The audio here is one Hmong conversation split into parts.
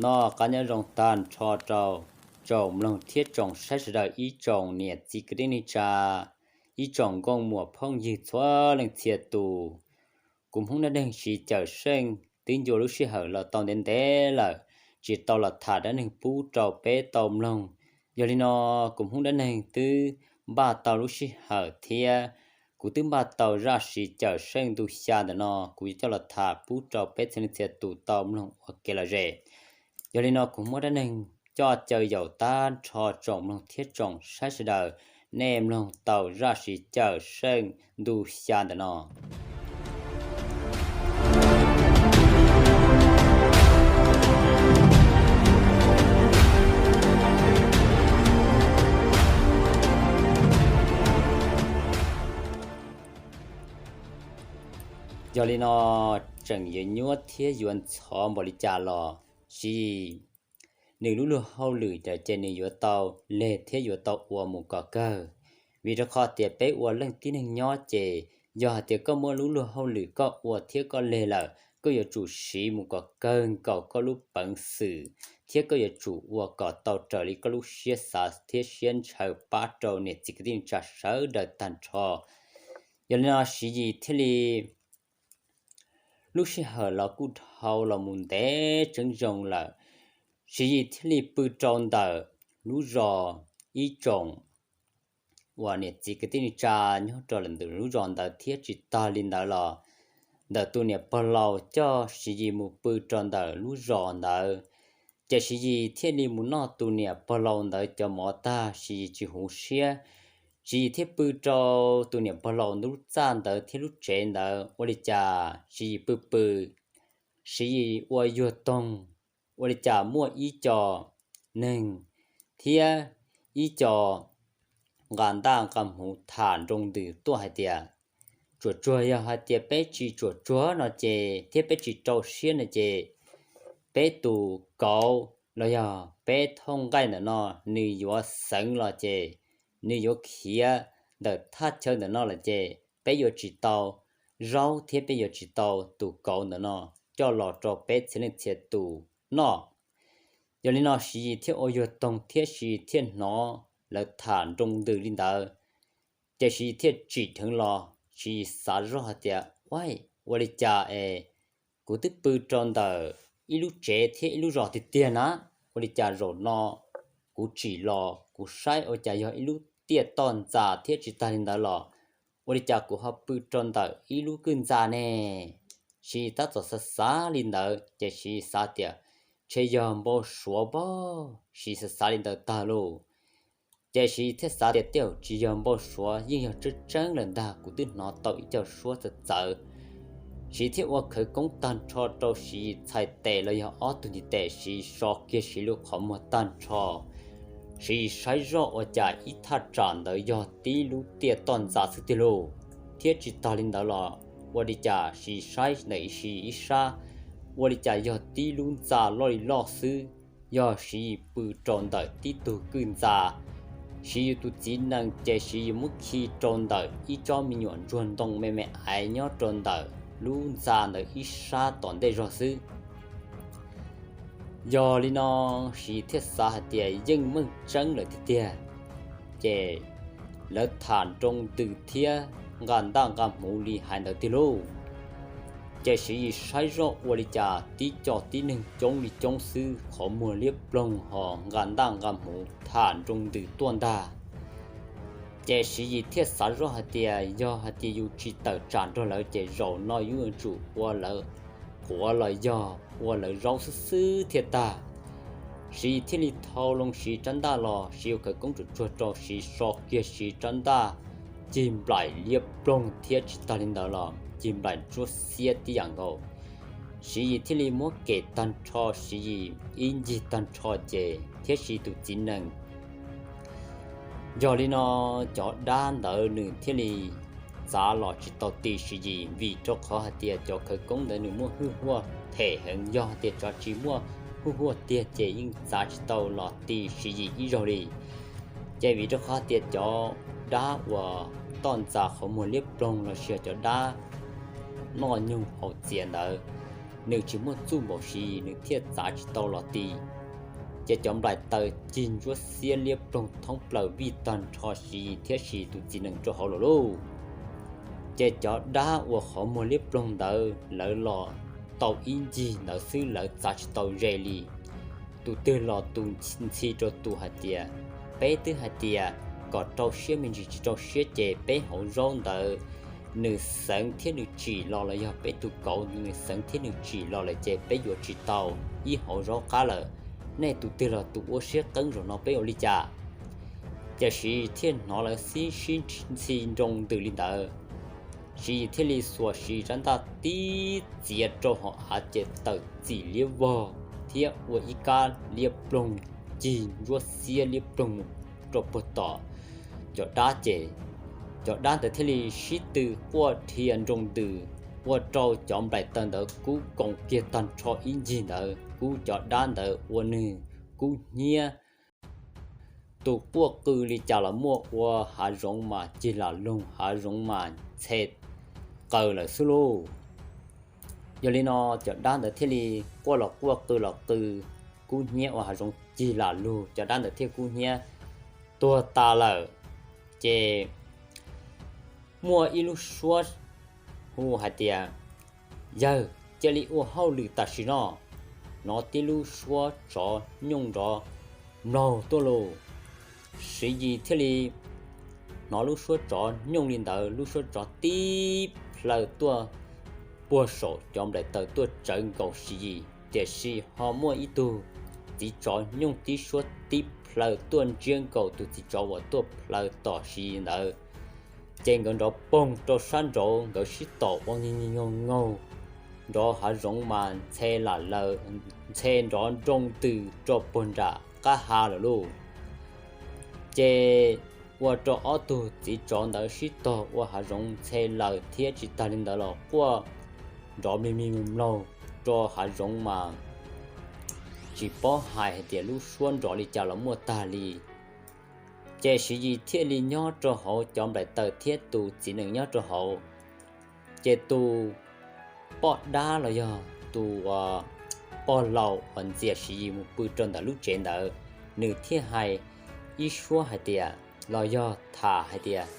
Noj qab nyob zoo tag nrho rau tsoom mloog thiab tsoom saib sawv daws, ib tsoom niam txiv kwv tij neej tsa, ib tsoom nkauj muam phooj ywg txhua leej txhia tus. Kuv Hmoob Dab Neeg Siv Cawm Seej twb ncua lub sij hawm los tau ntev ntev lawm, tsis tau los tham dab neeg pub rau peb tau mloog. Yog li no, kuv Hmoob Dab Neeg twb npaj tau lub sij hawm thiab kuv twb npaj tau zaj Siv Cawm Seej ntu xya ntawm no, kuv yuav coj los tham pub rau peb txhia leej txhia tus tau mloog ua kev lom zem. Yog li no, kuv muab dab neeg coj caw yaum tag nrho tsoom mloog thiab tsoom saib sawv daws, nej mloog tau zaj Siv Cawm Seej ntu xya ntawm no. Yog li no, tseem yuav nyuaj thiab yuav ntxhov npaum li cas los Siv Yis nws lub luag hauj lwm ces nws yuav tau leg thiab yuav tau ua mus kom kawg. Vim rau qhov tias peb ua leej tib neeg nyob ces yog hais tias koj muaj lub luag hauj lwm koj ua thiab koj leg lawm, koj yuav tsum siv mus kom kawg nkaus koj lub peev xwm thiab koj yuav tsum ua kom tau raws li koj lub siab xav thiab siab ntshaw pab rau niam txiv kwv tij neej tsa sawv daws tag nrho. Yog li no Siv Yis thiaj li, lub sij hawm los kuj dhau los mus ntev tseeb zoo lawm, Siv Yis thiaj li pw rau ntawm lub zos, ib tsoom uas niam txiv kwv tij neej tsa nyob rau ntawm lub zos ntawd thiab tsis tag li ntawd los ntawm tus niam pog laus coj Siv Yis mus pw rau ntawm lub zos ntawd. Ces Siv Yis thiaj li mus noj tus niam pog laus ntawd cov mov tag, Siv Yis tsis huv siab, Siv Yis thiaj pw rau tus niam pog laus lub txaj ntawd thiab lub tsev ntawd. Ua li cas Siv Yis pw pw, Siv Yis ua yuag toog, ua li cas muaj ib co neeg thiab ib co nqa ntaj nqa hmuv tham nroo ntws tuaj hais tias, tsuam tsuag yog hais tias peb tsis tsuam tsuag no ces thiab peb tsis rau siab no ces peb tus kauv los yog peb thooj nqaij ntawm no nws yuav xeev los ces nws yuav khiav ntawm thaj chaw ntawm no lawm ces peb yuav tsis tau zaub thiab peb yuav tsis tau tus kauv ntawm no coj los rau peb txhia leej txhia tus noj. Yog li no Siv Yis thiaj ua yuag toog thiab Siv Yis thiaj hnov lawv tham nroo ntws li ntawd. Ces Siv Yis thiaj tsim dheev los, Siv Yis xav zoj hais tias, ua, ua li cas es kuv twb pw rau ntawm ib lub tsev thiab ib lub zos tiag tiag na, ua li cas zaum no kuv tsim los kuv saib ua cas yog ib lub tiaj toj ntxas thiab tsis tag li ntawd los ua li cas kuv ho pw rau ntawm ib lub kwj ntxa ne? Siv Yis tab tom xav xav li ntawd ces Siv Yis xav tias, ntshe yog npau suav pob. Siv Yis xav xav li ntawd tag lauj, ces Siv Yis thiaj xav tias tej zaum tsis yog npau suav, yeej yog tseeb tseeb lawm ntag, kuv twb hnov tau ib co suab txawv txawv. Siv Yis thiaj ua khawv koob tag nrho rau Siv Yis txhais tes los yog ob tug ntiv tes, Siv Yis so kiag Siv Yis lub qhov muag tag nrho. Siv Yis saib zoj ua cas ib thaj tsam ntawd yog tib lub tiaj toj ntxas xwb tiag lauj, thiab tsis tag li ntawd los ua li cas Siv Yis saib ntawm Siv Yis ib sab ua li cas yog tib lub ntxa loj li loj xwb. Yog Siv Yis pw rau ntawm tib tug kwj ntxa, Siv Yis tus txiv nees ces Siv Yis muab khi rau ntawm ib tsob me nyuam ntsuag ntoo me me aiv nyob rau ntawm lub ntxa ntawd ib sab tom ntej zog xwb. Yog li no Siv Yis thiaj xav hais tias yeej meej tseeb lawm tiag tiag, ces lawv tham nroo ntws thiab nqa ntaj nqa hmuv li hais ntawd tiag lauj. Ces Siv Yis saib zoj ua li cas tib co tib neeg coob li coob xwb, qhov muag liab ploog ho nqa ntaj nqa hmuv tham nroo ntws tuaj ntag. Ces Siv Yis thiaj xav zoj hais tias yog hais tias yus tsis tawm tsam nrog lawv ces zaum no yuav tsum ua lawv quav los yog ua lawv zaub xwb xwb thiaj tag. Siv Yis thiaj li thau loo Siv Yis rab ntaj los, Siv Yis ua khawv koob tsuag tsuag rau Siv Yis so kiag Siv Yis rab ntaj, cig nplaim liab ploog thiab tsis tag li ntawd los cig nplaim ntsuab xiab tib yam nkaus. Siv Yis thiaj li muab kem tag nrho Siv Yis ib ncig tag nrho ces thiab Siv Yis tus txiv nees. Yog li no cov dab ntawd nws thiaj li txav los tsis tau ti Siv Yis, vim rau qhov hais tias cov khawv koob ntawd nws muaj hwj huaj them heev, yog hais tias tsis muaj hwj huaj tiag ces yeej txav tsis tau los ti Siv Yis ib zaug li. Ces vim rau qhov tias cov dab uas toj ntxas qhov muag liab ploog los sis cov dab noj nyoog haus txias ntawd, nws tsis muaj txuj npaum Siv Yis nws thiaj txav tsis tau los ti. Ces cov nplaim taws cig ntsuab xiab liab ploog thoob plaws vij tag nrho Siv Yis thiab Siv Yis tus txiv nees rau hauv lawm lauj. Ces cov dab uas qhov muag liab ploog ntawd lawv los tau ib ncig ntawd xwb lawv txav tsis tau ze li. Tus twg los tus ntxhi rau tus hais tias, peb twb hais tias kom rau siab me ntsis, tsis rau siab ces peb hauv zaub ntawd nws xeev thiab nws tsim los los yog peb tus kauv nws xeev thiab nws tsim los lawm ces peb yuav tsis tau ib hauv zaub qab lawm. Nej tus twg los tus ua siab qeeb zaum no peb ua li cas? Ces Siv Yis thiaj hnov lawv sib sib ntxhi nroo ntws li ntawd, Siv Yis thiaj li xuas Siv Yis rab ntaj tib txiav rau hauv av ces tawm txim liab vog thiab ua ib kab liab ploog cig ntsuab xiab liab ploog mus rau puag tom cov dab ces cov dab ntawd thiaj li sib tw quaj dhia nroo ntws, ua rau cov nplaim taws ntawd kub koom kiag tag nrho ib ncig ntawd, kub cov dab ntawd ua nws kub hnyiab. Tus quaj qw li cas los muaj, ua hav zoov mas cig lam lug, hav zoov mas ntxhe qaws lawm xwb lauj. Yog li no cov dab ntawd thiaj li quaj los quaj qw los qw, kub hnyiab ua hav zoov cig lam lug, cov dab ntawd thiaj kub hnyiab tuag tas lawm. Ces muaj ib lub suab hu hais tias, yawg, cia li ua hauj lwm tam sim no. Hnov tib lub suab tsov nyooj nrov mlaug tuaj lauj. Siv Yis thiaj li hnov lub suab tsov nyooj li ntawd, lub suab tsov tib plhaw tuaj puag saum cov nplaim taws tuaj tsawv nkaus Siv Yis, tiam sis ho muaj ib tug txiv tsov nyooj tib suab tib plhaw tuaj ntsiab nkaus tus txiv tsov uas tuaj plhaw tom Siv Yis ntawd. Ces nkawd nrov poog rau sab nraud, nkawd sib tom ua ngi ngi nyaug nyaug, nrov hav zoov mas ntxhe lam lawm, ntxhe nrov nroo ntws rau puag nram qab ha lawm lauj. Ces ua rau ob tug txiv tsov ntawd sib tog ua hav zoov ntxhe lawm thiab tsis tag li ntawd los quaj nrov mlig mlig mlaug rau hav zoov mas tsis paub hais hais tias lub suab nrov li cas los muaj tag li. Ces Siv Yis thiaj li nyob rau hauv cov nplaim taws thiab tus txiv nees nyob rau hauv. Ces tus poj dab los yog tus poj laus uas ntxias Siv Yis mus pw rau ntawm lub tsev ntawd, nws thiaj hais ib suab hais tias, los yog tham hais tias,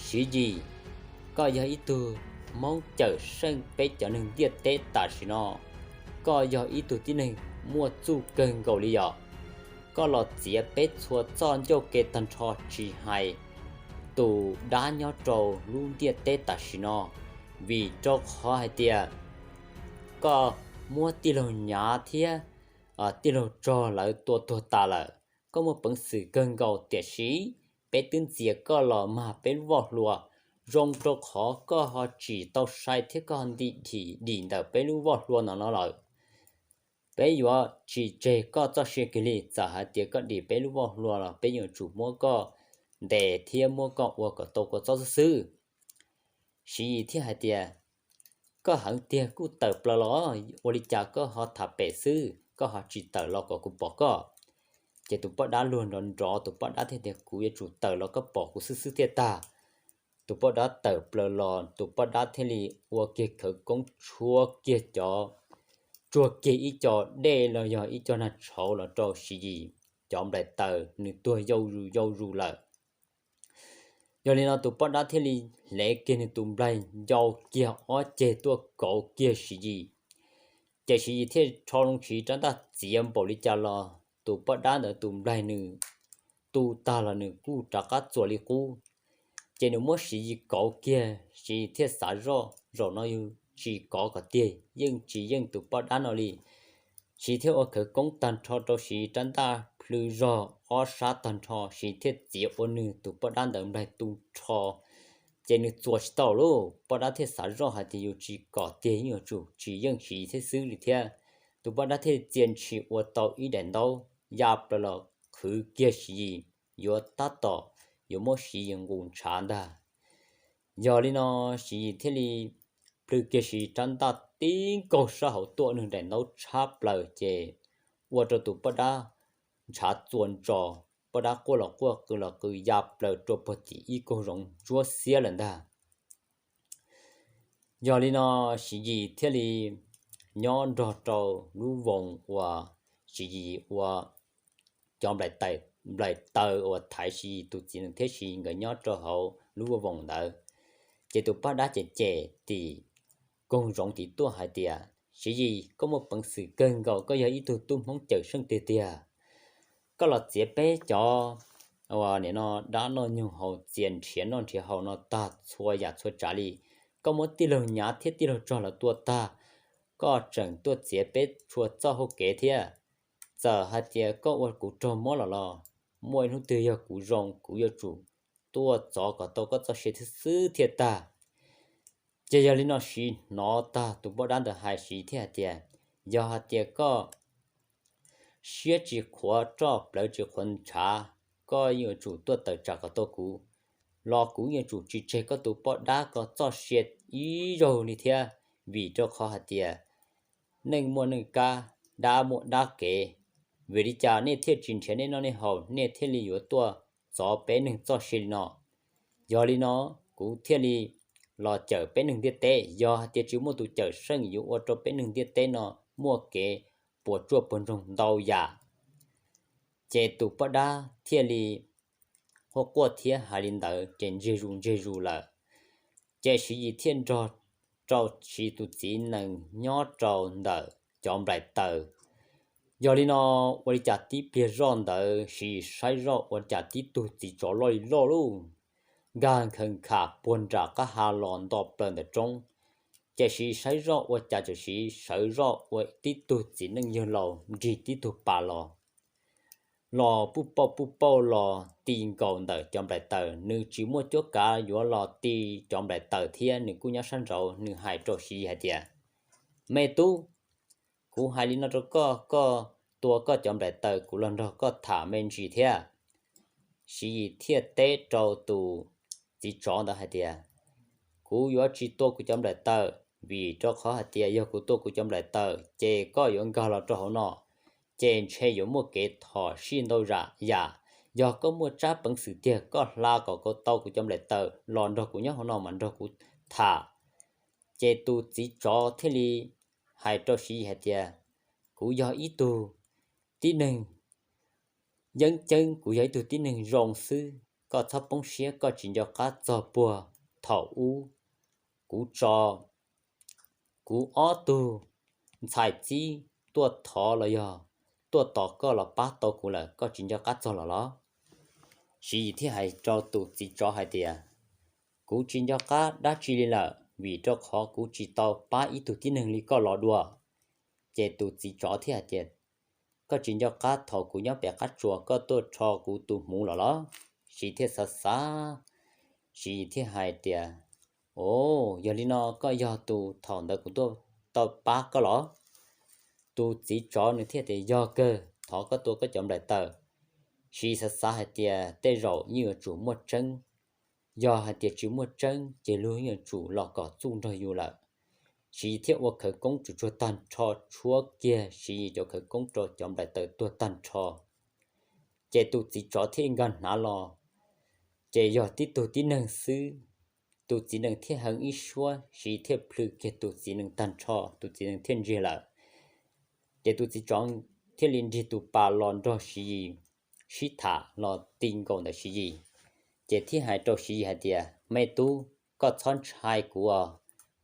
Siv Yis, koj yog ib tug Hmoob cawm seej peb cov neeg ntiaj teb tam sim no, koj yog ib tug tib neeg muaj txuj kawg nkaus li yom. Koj los txiav peb txhua txoj ncauj ke tag nrho tsis hais tus dab nyob rau lub ntiaj teb tam sim no, vim rau qhov hais tias koj muab tij laug Nyav thiab tij laug Tsog lawv tua tuag tas lawm. Koj muaj peev xwm kawg nkaus tiam sis peb twb ntxias koj los mag peb lub voj hlua, zoo rau qhov koj ho tsis tau sai thiab koj ho nti dhim dim ntawm peb lub voj hlua no no lawm. Peb yuav tsis tseg koj txoj sia kiag li, txawm hais tias koj dim peb lub voj hlua los peb yuav tsum muab koj ntes thiab muab koj ua kom tau kua txob xwb xwb. Siv Yis thiaj hais tias, koj heev tiag kuj tawm plaws los, ua li cas koj ho tham pem xwb, koj ho tsis tawm los kom kuv pom koj? Ces tus poj dab luag nrov nrov, tus poj dab thiaj tias, kuv yuav tsum tawm los koj pom kuv xwb xwb thiaj tag. Tus poj dab tawm plaws los, tus poj dab thiaj li ua kiag khawv koob tshuab kiag cov, tsuag kiag ib co dej los yog ib co nag tshauv los rau Siv Yis cov nplaim taws, nws tuag yau zus yau zus lawm. Yog li no tus poj dab thiaj li hlev kiag nws tus nplaig ncau kiag ob ceg tuaj kauv kiag Siv Yis. Ces Siv Yis thiaj rho loo Siv Yis rab ntaj txiav npaum li cas los tus poj dab ntawd tus nplaig nws tu tag los nws kuj rov qab txuas li qub. Ces nws muab Siv Yis kauv kiag, Siv Yis thiaj xav zoj, zaum no yus tsis kov kom tiag, yeej tsis yeej tus poj dab no li. Siv thiaj ua khawv koob tag nrho rau Siv rab ntaj plhws zog ob sab tag nrho, Siv thiaj txiav ua nws tus poj dab ntawd nplaig tu nrho, ces nws txuas tsis tau lauj. Poj dab thiaj xav zoj hais tias yus tsis kom tiag yeej yuav tsum tsis yeej Siv thiab xwb li thiab. Tus poj dab thiaj txia ntshis ua tau ib daim ntaub ya plaws los qhwv kiag Siv Yis, yuav tab tom yuav muab Siv Yis nqus ntshav ntag. Yog li no Siv Yis thiaj li plhws kiag Siv rab ntaj tib nkaug sab hauv tuaj nws daim ntaub tshab plaws ces ua rau tus poj dab ntshav txuas ntsos, poj dab quaj los quaj qw los qw ya plaws rau puag tim ib koog zoov ntsuab xiab lawm ntag. Yog li no Siv Yis thiaj li nyob nrog rau lub voos uas Siv Yis ua cov nplaim taws uas thaiv Siv Yis tus txiv nees thiab Siv Yis nkawd nyob rau hauv lub voos ntawd. Ces tus poj dab cem cem tim koog zoov tim tuaj hais tias, Siv Yis, koj muaj peev xwm kawg nkaus, koj yog ib tug tub Hmoob cawm seej tiag tiag. Koj los txiav peb cov uas nim no dab noj nyoog haus, txias nrhiav noj nrhiav haus no tag txhua yam txhua tsav li. Koj muab tij laug nyav thiab tij laug tsog lawv tua tag, koj tseem tuaj txiav peb txhua txoj hauj kev thiab. Txawm hais tias koj ua kuv raug mob los los, muaj ib hnub twg yog kuv zoo kuv yuav tsum tuaj txov kom tau koj txoj sia thiab xwb thiaj tag. Ces yog li no Siv hnov tag tus poj dab ntawd hais Siv thiaj hais tias, yog hais tias koj siab tsis qhuav roj plawv tsis qhuav ntshav, koj yuav tsum tuaj tawm tsam kom tau kuv, los kuv yuav tsum tsis tseg koj tus poj dab ko txoj sia ib zaug li thiab, vim rau qhov hais tias neej muaj neej kab, dab muaj dab kev. Vim li cas nej thiaj tsis nrhiav nej noj nej haus, nej thiaj li yuav tuaj txov peb neeg txoj sia li no? Yog li no kuv thiaj li los cawm peb neeg ntiaj teb. Yog hais tias tsis muaj tus cawm seej yuav ua rau peb neeg ntiaj teb no muaj kev puas tsuaj puas ntsoog ntau yam. Ces tus poj dab thiaj li quaj quaj thiab hais li ntawd ces ntseg zus ntseg zus lawm. Ces Siv Yis thiaj nrog rau Siv Yis tus txiv nees nyob rau ntawm cov nplaim taws. Yog li no ua li cas tib pliag zoj ntawd Siv Yis saib zoj ua cas tib tug txiv tsov loj li loj lauj, nkag nkhaws nkham puag nram qab ha los nto plaws ntawm roob. Ces Siv Yis saib zoj ua cas txawm Siv Yis sawv zoj ua tib tug txiv neej yawg laus nrig tib tug pas los los puj pauj puj pauj los ti nkaus ntawm cov nplaim taws. Nws tsis muaj cuab kav yuav los ti cov nplaim taws thiab, nws kuj nyob sab nraud. Nws hais rau Siv Yis hais tias, me tub, kuv hais li no rau koj, koj tua koj cov nplaim taws, kuv los nrog koj tham me ntsis thiab. Siv Yis thiaj teb rau tus txiv tsov ntawd hais tias, kuv yuav tsis tua kuv cov nplaim taws, vim rau qhov hais tias yog kuv tua kuv cov nplaim taws ces koj yuav nkag los rau hauv no, ces ntshe yuav muaj kev thom sij ntau zam yam. Yog koj muaj tsab peev xwm tiag, koj hla kom tau kuv cov nplaim taws los nrog kuv nyob hauv no mas nrog kuv tham. Ces tus txiv tsov thiaj li hais rau Siv Yis hais tias, kuv yog ib tug tib neeg yeeb ceeb, kuv yog ib tug tib neeg zoo xwb, koj txhob poob siab, koj tsis nco qab txog puag thaum ub kuv tso kuv ob tug ntxhais txib tuaj thov los yog tuaj tos koj los pab tau kuv lawm, koj tsis nco qab txog los los? Siv Yis thiaj hais rau tus txiv tsov hais tias, kuv tsis nco qab dab tsi li lawm, vim rau qhov kuv tsis tau pab ib tug tib neeg li koj los dua. Ces tus txiv tsov thiaj hais tias, koj tsis nco qab thaum kuv nyob pem qab tsuas koj tuaj rho kuv tus hmuv los los? Siv Yis thiaj xav xav, Siv Yis thiaj hais tias, o, yog li no koj yog tus thaum ntawd kuv tuaj tau pab koj los? Tus txiv tsov nws thiaj tias, yog kawg, thov koj tua koj cov nplaim taws. Siv Yis xav xav hais tias tej zaum yeej yuav tsum muaj tseeb, yog hais tias tsis muaj tseeb ces luag yeej yuav tsum los kom txuj nrog yus lawm. Siv Yis thiaj ua khawv koob tsuag tsuag tag nrho, tshuab kiag Siv Yis cov khawv koob rau cov nplaim taws tuag tag nrho. Ces tus txiv tsov thiaj nkag hnav los, ces yog tib tug tib neeg xwb. Tus txiv nees thiaj heev ib suab, Siv Yis thiaj plhws kiag tus txiv nees tag nrho, tus txiv nees thiaj ntsiag lawm. Ces tus txiv tsov thiaj li nrig tus pas los nrog Siv Yis sib tham los ti nkaus ntawm Siv Yis, ces thiaj hais rau Siv Yis hais tias, me tub, koj txhob ntshai kuv os,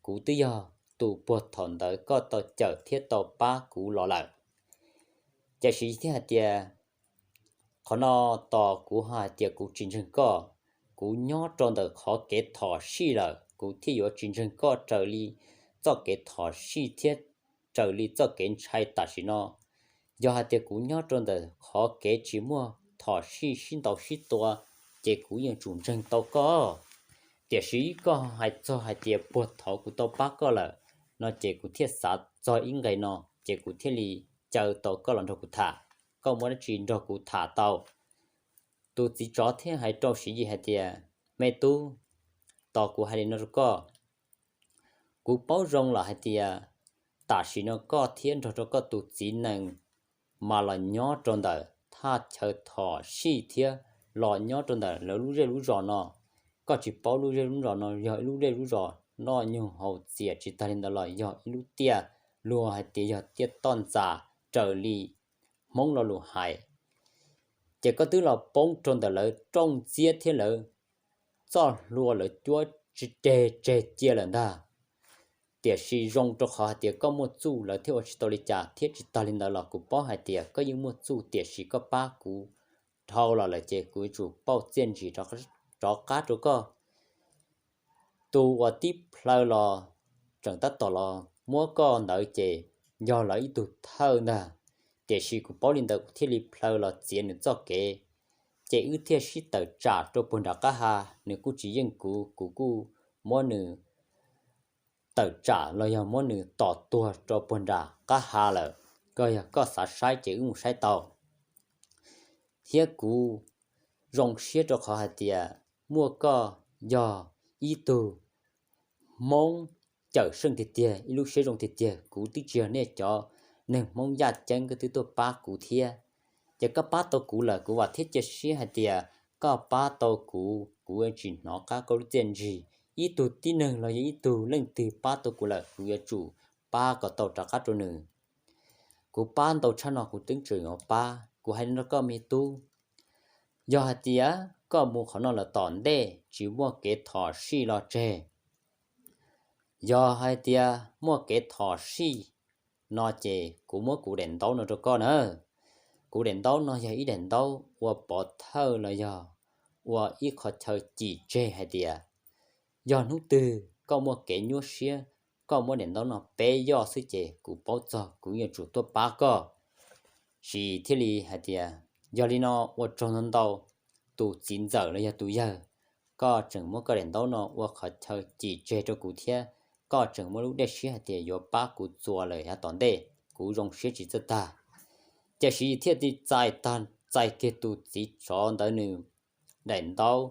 kuv twb yog tus puag thaum ntawd koj tau cawm thiab tau pab kuv los lawm. Ces Siv Yis thiaj hais tias, qhov no tos kuv hais tias kuv tsis ntseeg koj, kuv nyob rau ntawm qhov kev thom sij lawm kuv thiaj yuav tsis ntseeg koj raws li txoj kev thom sij thiab raws li txoj kev ntshai tam sim no. Yog hais tias kuv nyob rau ntawm qhov kev tsis muaj thom sij sib ntaus sib tua, ces kuv yeej tsum ntseeg tau koj. Tiam sis koj hais txog hais tias puag thaum kuv tau pab koj lawm no ces kuv thiaj xav txog ib nqe no, ces kuv thiaj li caw tau koj los nrog kuv tham. Koj muaj dab tsi nrog kuv tham tau? Tus txiv tsov thiaj hais rau Siv Yis hais tias, me tub, tos kuv hais li no rau koj. Kuv paub zoo lawm hais tias tam sim no koj thiab nrog rau koj tus txiv nees mas los nyob rau ntawm thaj chaw thom sij thiab los nyob rau ntawm lawv lub zej lub zos no. Koj tsis paub lub zej lub zos no yog ib lub zej lub zos noj nyoog haus txias, tsis tag li ntawd los yog ib lub tiaj, luag hais tias yog tiaj toj ntxas raws li Hmoob lo lus hais. Ces koj twb los poob rau ntawm lawv rooj ntxiab thiab lawv txoj hlua lawv cuab tseg tseg cia lawm ntag. Tiam sis zoo rau qhov hais tias koj muaj txuj lawv thiaj ua tsis tau li cas, thiab tsis tag li ntawd los kuv paub hais tias koj yeej muaj txuj, tiam sis koj pab kuv dhau los lawm ces kuv yuav tsum pauj txiaj ntsig rov qab rau koj. Tus uas tib plhaw los tseem tab tom los muab koj ntawd ces yog lawv ib tug thawj ntag. Tiam sis kuv paub li ntawd kuv thiaj li plhaw los txiav nws txoj kev, ces wb thiaj sib tawm tsam rau puag nram qab ha. Nws kuj tsis yeej kuv, kuv kuj muab nws tawm tsam los yog muab nws tom tuag rau puag nram qab ha lawm. Koj yog koj xav saib ces wb mus saib tau. Thiab kuv zoo siab rau qhov hais tias muaj koj yog ib tug Hmoob cawm seej tiag tiag, ib lub siab zoo tiag tiag. Kuv twb tsis yog nej cov neeg Hmoob yaj ceeb, koj twb tuaj pab kuv thiab. Ces koj pab tau kuv lawm, kuv vam thiab cia siab hais tias koj pab tau kuv, kuv yuav tsis hnov qab koj lub txiaj ntsig. Ib tug tib neeg los yog ib tug leej twg pab tau kuv lawm, kuv yuav tsum pab kom tau rov qab rau nws. Kuv pab ntau tshaj no kuv twb tseem yuav pab. Kuv hais li no rau koj me tub, yog hais tias koj mus qhov no lawm tom ntej tsis muaj kev thom sij los tseg, yog hais tias muaj kev thom sij no ces kuv muab kuv daim ntaub no rau koj na. Kuv daim ntaub no yog ib daim ntaub ua pov thawj los yog ua ib qhov chaw cim tseg hais tias yog hnub twg koj muaj kev nyuaj siab, koj muab daim ntaub no peb yoj xwb ces kuv paub txog kuv yuav tsum tuaj pab koj. Siv Yis thiaj li hais tias, yog li no ua tsaug ntau ntau tus txiv ntxawm los yog tus yawg, koj tseem muab koj daim ntaub no ua qhov chaw cim tseg rau kuv thiab koj tseem muaj lub dej siab hais tias yuav pab kuv txuas lawm yav tom ntej, kuv zoo siab tsis txawj tag. Ces Siv Yis thiaj li txais tag, txais kiag tus txiv tsov ntawd nws daim ntaub.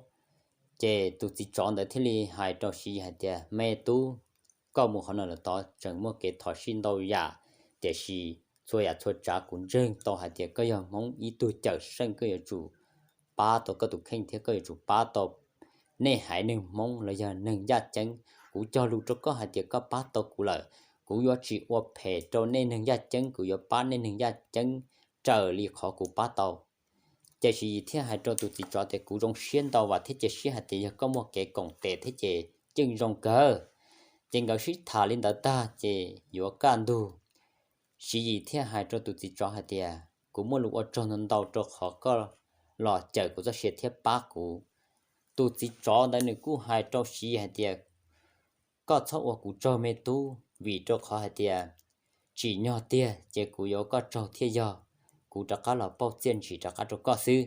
Ces tus txiv tsov ntawd thiaj li hais rau Siv Yis hais tias, me tub, koj mus qhov no lawm tod tseem muaj kev thov sij ntau yam, tiam sis txhua yam txhua tsav kuv ntseeg tau hais tias koj yog Hmoob ib tug cawm seej, koj yuav tsum pab tau koj tus kheej thiab koj yuav tsum pab tau nej haiv neeg Hmoob los yog neeg yaj ceeb. Kuv cog lus rau koj hais tias koj pab tau kuv lawm, kuv yuav tsis ua phem rau nej neeg yaj ceeb, kuv yuav pab nej neeg yaj ceeb raws li qhov kuv pab tau. Ces Siv Yis thiaj hais rau tus txiv tsov tias, kuv zoo siab ntau, vam thiab cia siab hais tias yog koj muaj kev koom tes thiab ces yeej zoo kawg. Ces nkawd sib tham li ntawd tag ces yuav kaj ntug, Siv Yis thiaj hais rau tus txiv tsov hais tias, kuv muaj lus ua tsaug ntau ntau rau qhov koj los cawm kuv txoj sia thiab pab kuv. Tus txiv tsov ntawd nws kuj hais rau Siv Yis hais tias, koj txhob ua kuv tsaug me tub, vim rau qhov hais tias tsim nyog tiag ces kuv yuav ua koj tsaug thiaj yog, kuv rov qab los pauj txiaj ntsig rov qab rau koj xwb.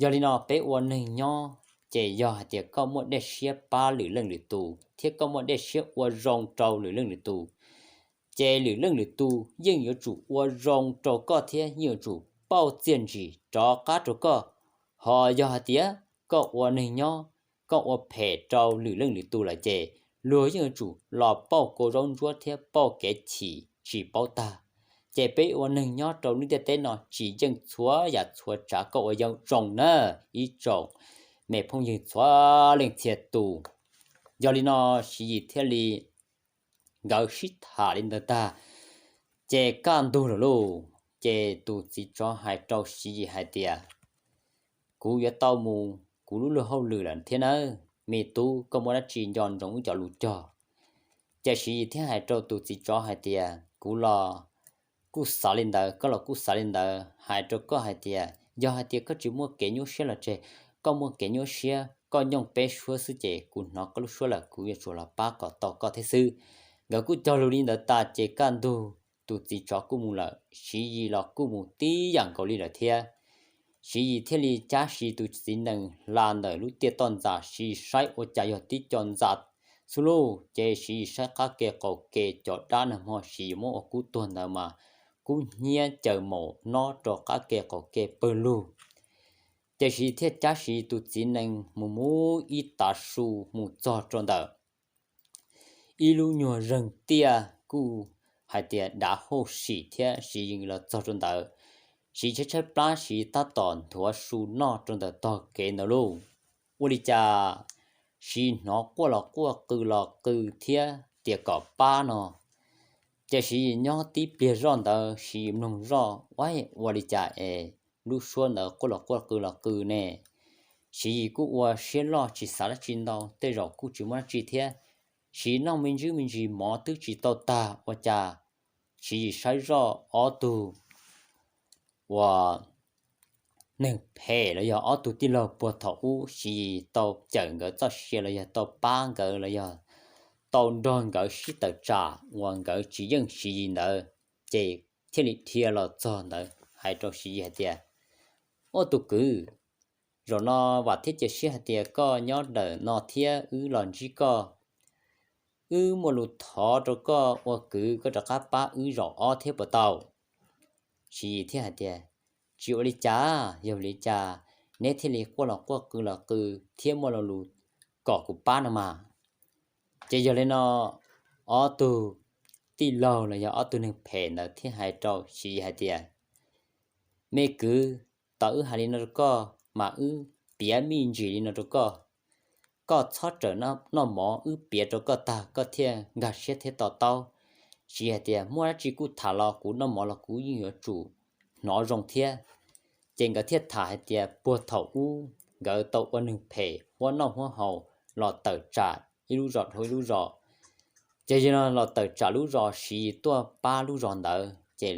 Yog li no peb ua neeg nyob, ces yog hais tias koj muaj dej siab pab lwm leej lwm tus thiab koj muaj dej siab ua zoo rau lwm leej lwm tus, ces lwm leej lwm tus yeej yuav tsum ua zoo rau koj thiab yeej yuav tsum pauj txiaj ntsig rov qab rau koj. Ho yog hais tias koj ua neeg nyob, koj ua phem rau lwm leej lwm tus lawm ces luag yeej yuav tsum los pauj kua zaub ntsuab thiab pauj kev chim tsis paub tag. Ces peb ua neeg nyob rau lub ntiaj teb no tsis yeej txhua yam txhua tsav koj ua zoo na, ib tsoom me phooj ywg txhua leej txhia tus. Yog li no Siv Yis thiaj li, nkawd sib tham li ntawd tag, ces kaj ntug lawm lauj. Ces tus txiv tsov hais rau Siv Yis hais tias, kuv yuav tau mus kuv lub luag hauj lwm lawm thiab nawb, me tub, koj muaj dab tsi nco ntsoov wb cov lus cog. Ces Siv Yis thiaj hais rau tus txiv tsov hais tias, kuv los kuj xav li ntawd, koj los kuj xav li ntawd, hais rau koj hais tias yog hais tias koj tsis muaj kev nyuaj siab los tseg, koj muaj kev nyuaj siab koj nyooj peb suab xwb ces kuv hnov koj lub suab lawm, kuv yuav tsum los pab kom tau koj thiab xwb. Nkawd kuj cog lus li ntawd tas ces kaj ntug tus txiv tsov kuj mus lawm, Siv Yis los kuj mus tib yam nkaus li lawm thiab. Siv Yis thiaj li cab Siv Yis tus txiv nees hla ntawm lub tiaj toj ntxas, Siv Yis saib ua cas yog tib co ntxa xwb lauj. Ces Siv Yis saib qab ke qaum ke cov dab nag hmo Siv Yis muab ua kub tuag ntawd mas kub hnyiab caws maum nyob rau qab ke qaum ke pawg lug. Ces Siv Yis thiaj cab Siv Yis tus txiv nees mus mus ib tav su mus txog rau ntawm ib lub nyuag zeeg tiaj kuj hais tias dav hauj sim thiab, Siv Yis los txog rau ntawd, Siv Yis tshaib tshaib plab, Siv Yis tab tom nthuav su noj rau ntawm tog kev ntawd lauj. Ua li cas Siv Yis hnov quaj los quaj qw los qw thiab tias kom pab no. Ces Siv Yis nyob tib pliag zoj ntawd Siv Yis mloog zoj, ua li cas es lub suab ntawd quaj los quaj qw los qw ne. Siv Yis kuj ua siab loj tsis xav dab tsi ntau, tej zaum kuj tsis muaj dab tsi thiab. Siv Yis noj me ntsis me ntsis mov twb tsis tau tag ua cas Siv Yis saib zoj ob tug uas neeg phem los yog ob tug tij laug puag thaum ub Siv Yis tau cawm nkawd txoj sia los yog tau pab nkawd los yog tau nrog nkawd sib tawm tsam uas nkawd tsis yeej Siv Yis ntawd, ces thiaj li dhia los txog ntawd hais rau Siv Yis hais tias, Ua tus kwv, zaum no vam thiab cia siab hais tias koj nyob ntawm no thiab wb los ntsib koj. Wb muaj lus thov rau koj ua kwv koj rov qab pab wb zaum ob thiab puas tau? Siv Yis thiaj hais tias, Tsis ua li cas, yog li cas neb thiaj li quaj los quaj qw los qw thiab muaj lo lus kom kuv pab no mas? Ces yog li no ob tug tij laug los yog ob tug neeg phem ntawd thiaj hais rau Siv Yis hais tias, Me kwv, tau wb hais li no rau koj mas wb piav me ntsis li no rau koj. Koj txhob rawm noj mov, wb piav rau koj tag koj thiaj nkag siab thiab to taub. Siv Yis hais tias, Muaj dab tsi kuj tham los kuv noj mov los kuv yeej yuav tsum hnov zoo thiab. Ces nkawd thiaj tham hais tias puag thaum ub nkawd tau ua neeg phem huab noj huab haus los tawm tsam ib lub zos dhau ib lub zos. Ces yog no los tawm tsam lub zos Siv Yis tuaj pab lub zos ntawd, ces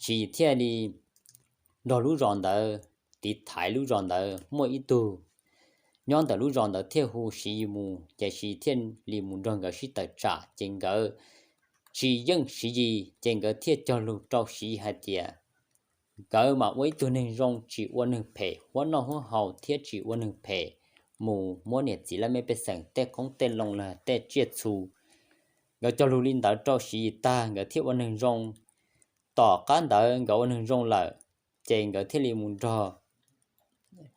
Siv Yis thiaj li nrog lub zos ntawd tiv thaiv lub zos ntawd. Muaj ib tug nyob ntawm lub zos ntawd thiaj hu Siv Yis mus, ces Siv Yis thiaj li mus nrog nkawd sib tawm tsam, ces nkawd tsis yeej Siv Yis, ces nkawd thiaj cog lus rau Siv Yis hais tias, Nkawd mas ua ib tug neeg zoo, tsis ua neeg phem huab noj huab haus thiab tsis ua neeg phem mus muab niam txiv laj mej pej xeem tej qoob tej loo los tej tsiaj txhu. Nkawd cog lus li ntawd rau Siv Yis tag, nkawd thiaj ua neeg zoo. Tom qab ntawd nkawd ua neeg zoo lawm, ces nkawd thiaj li mus nrog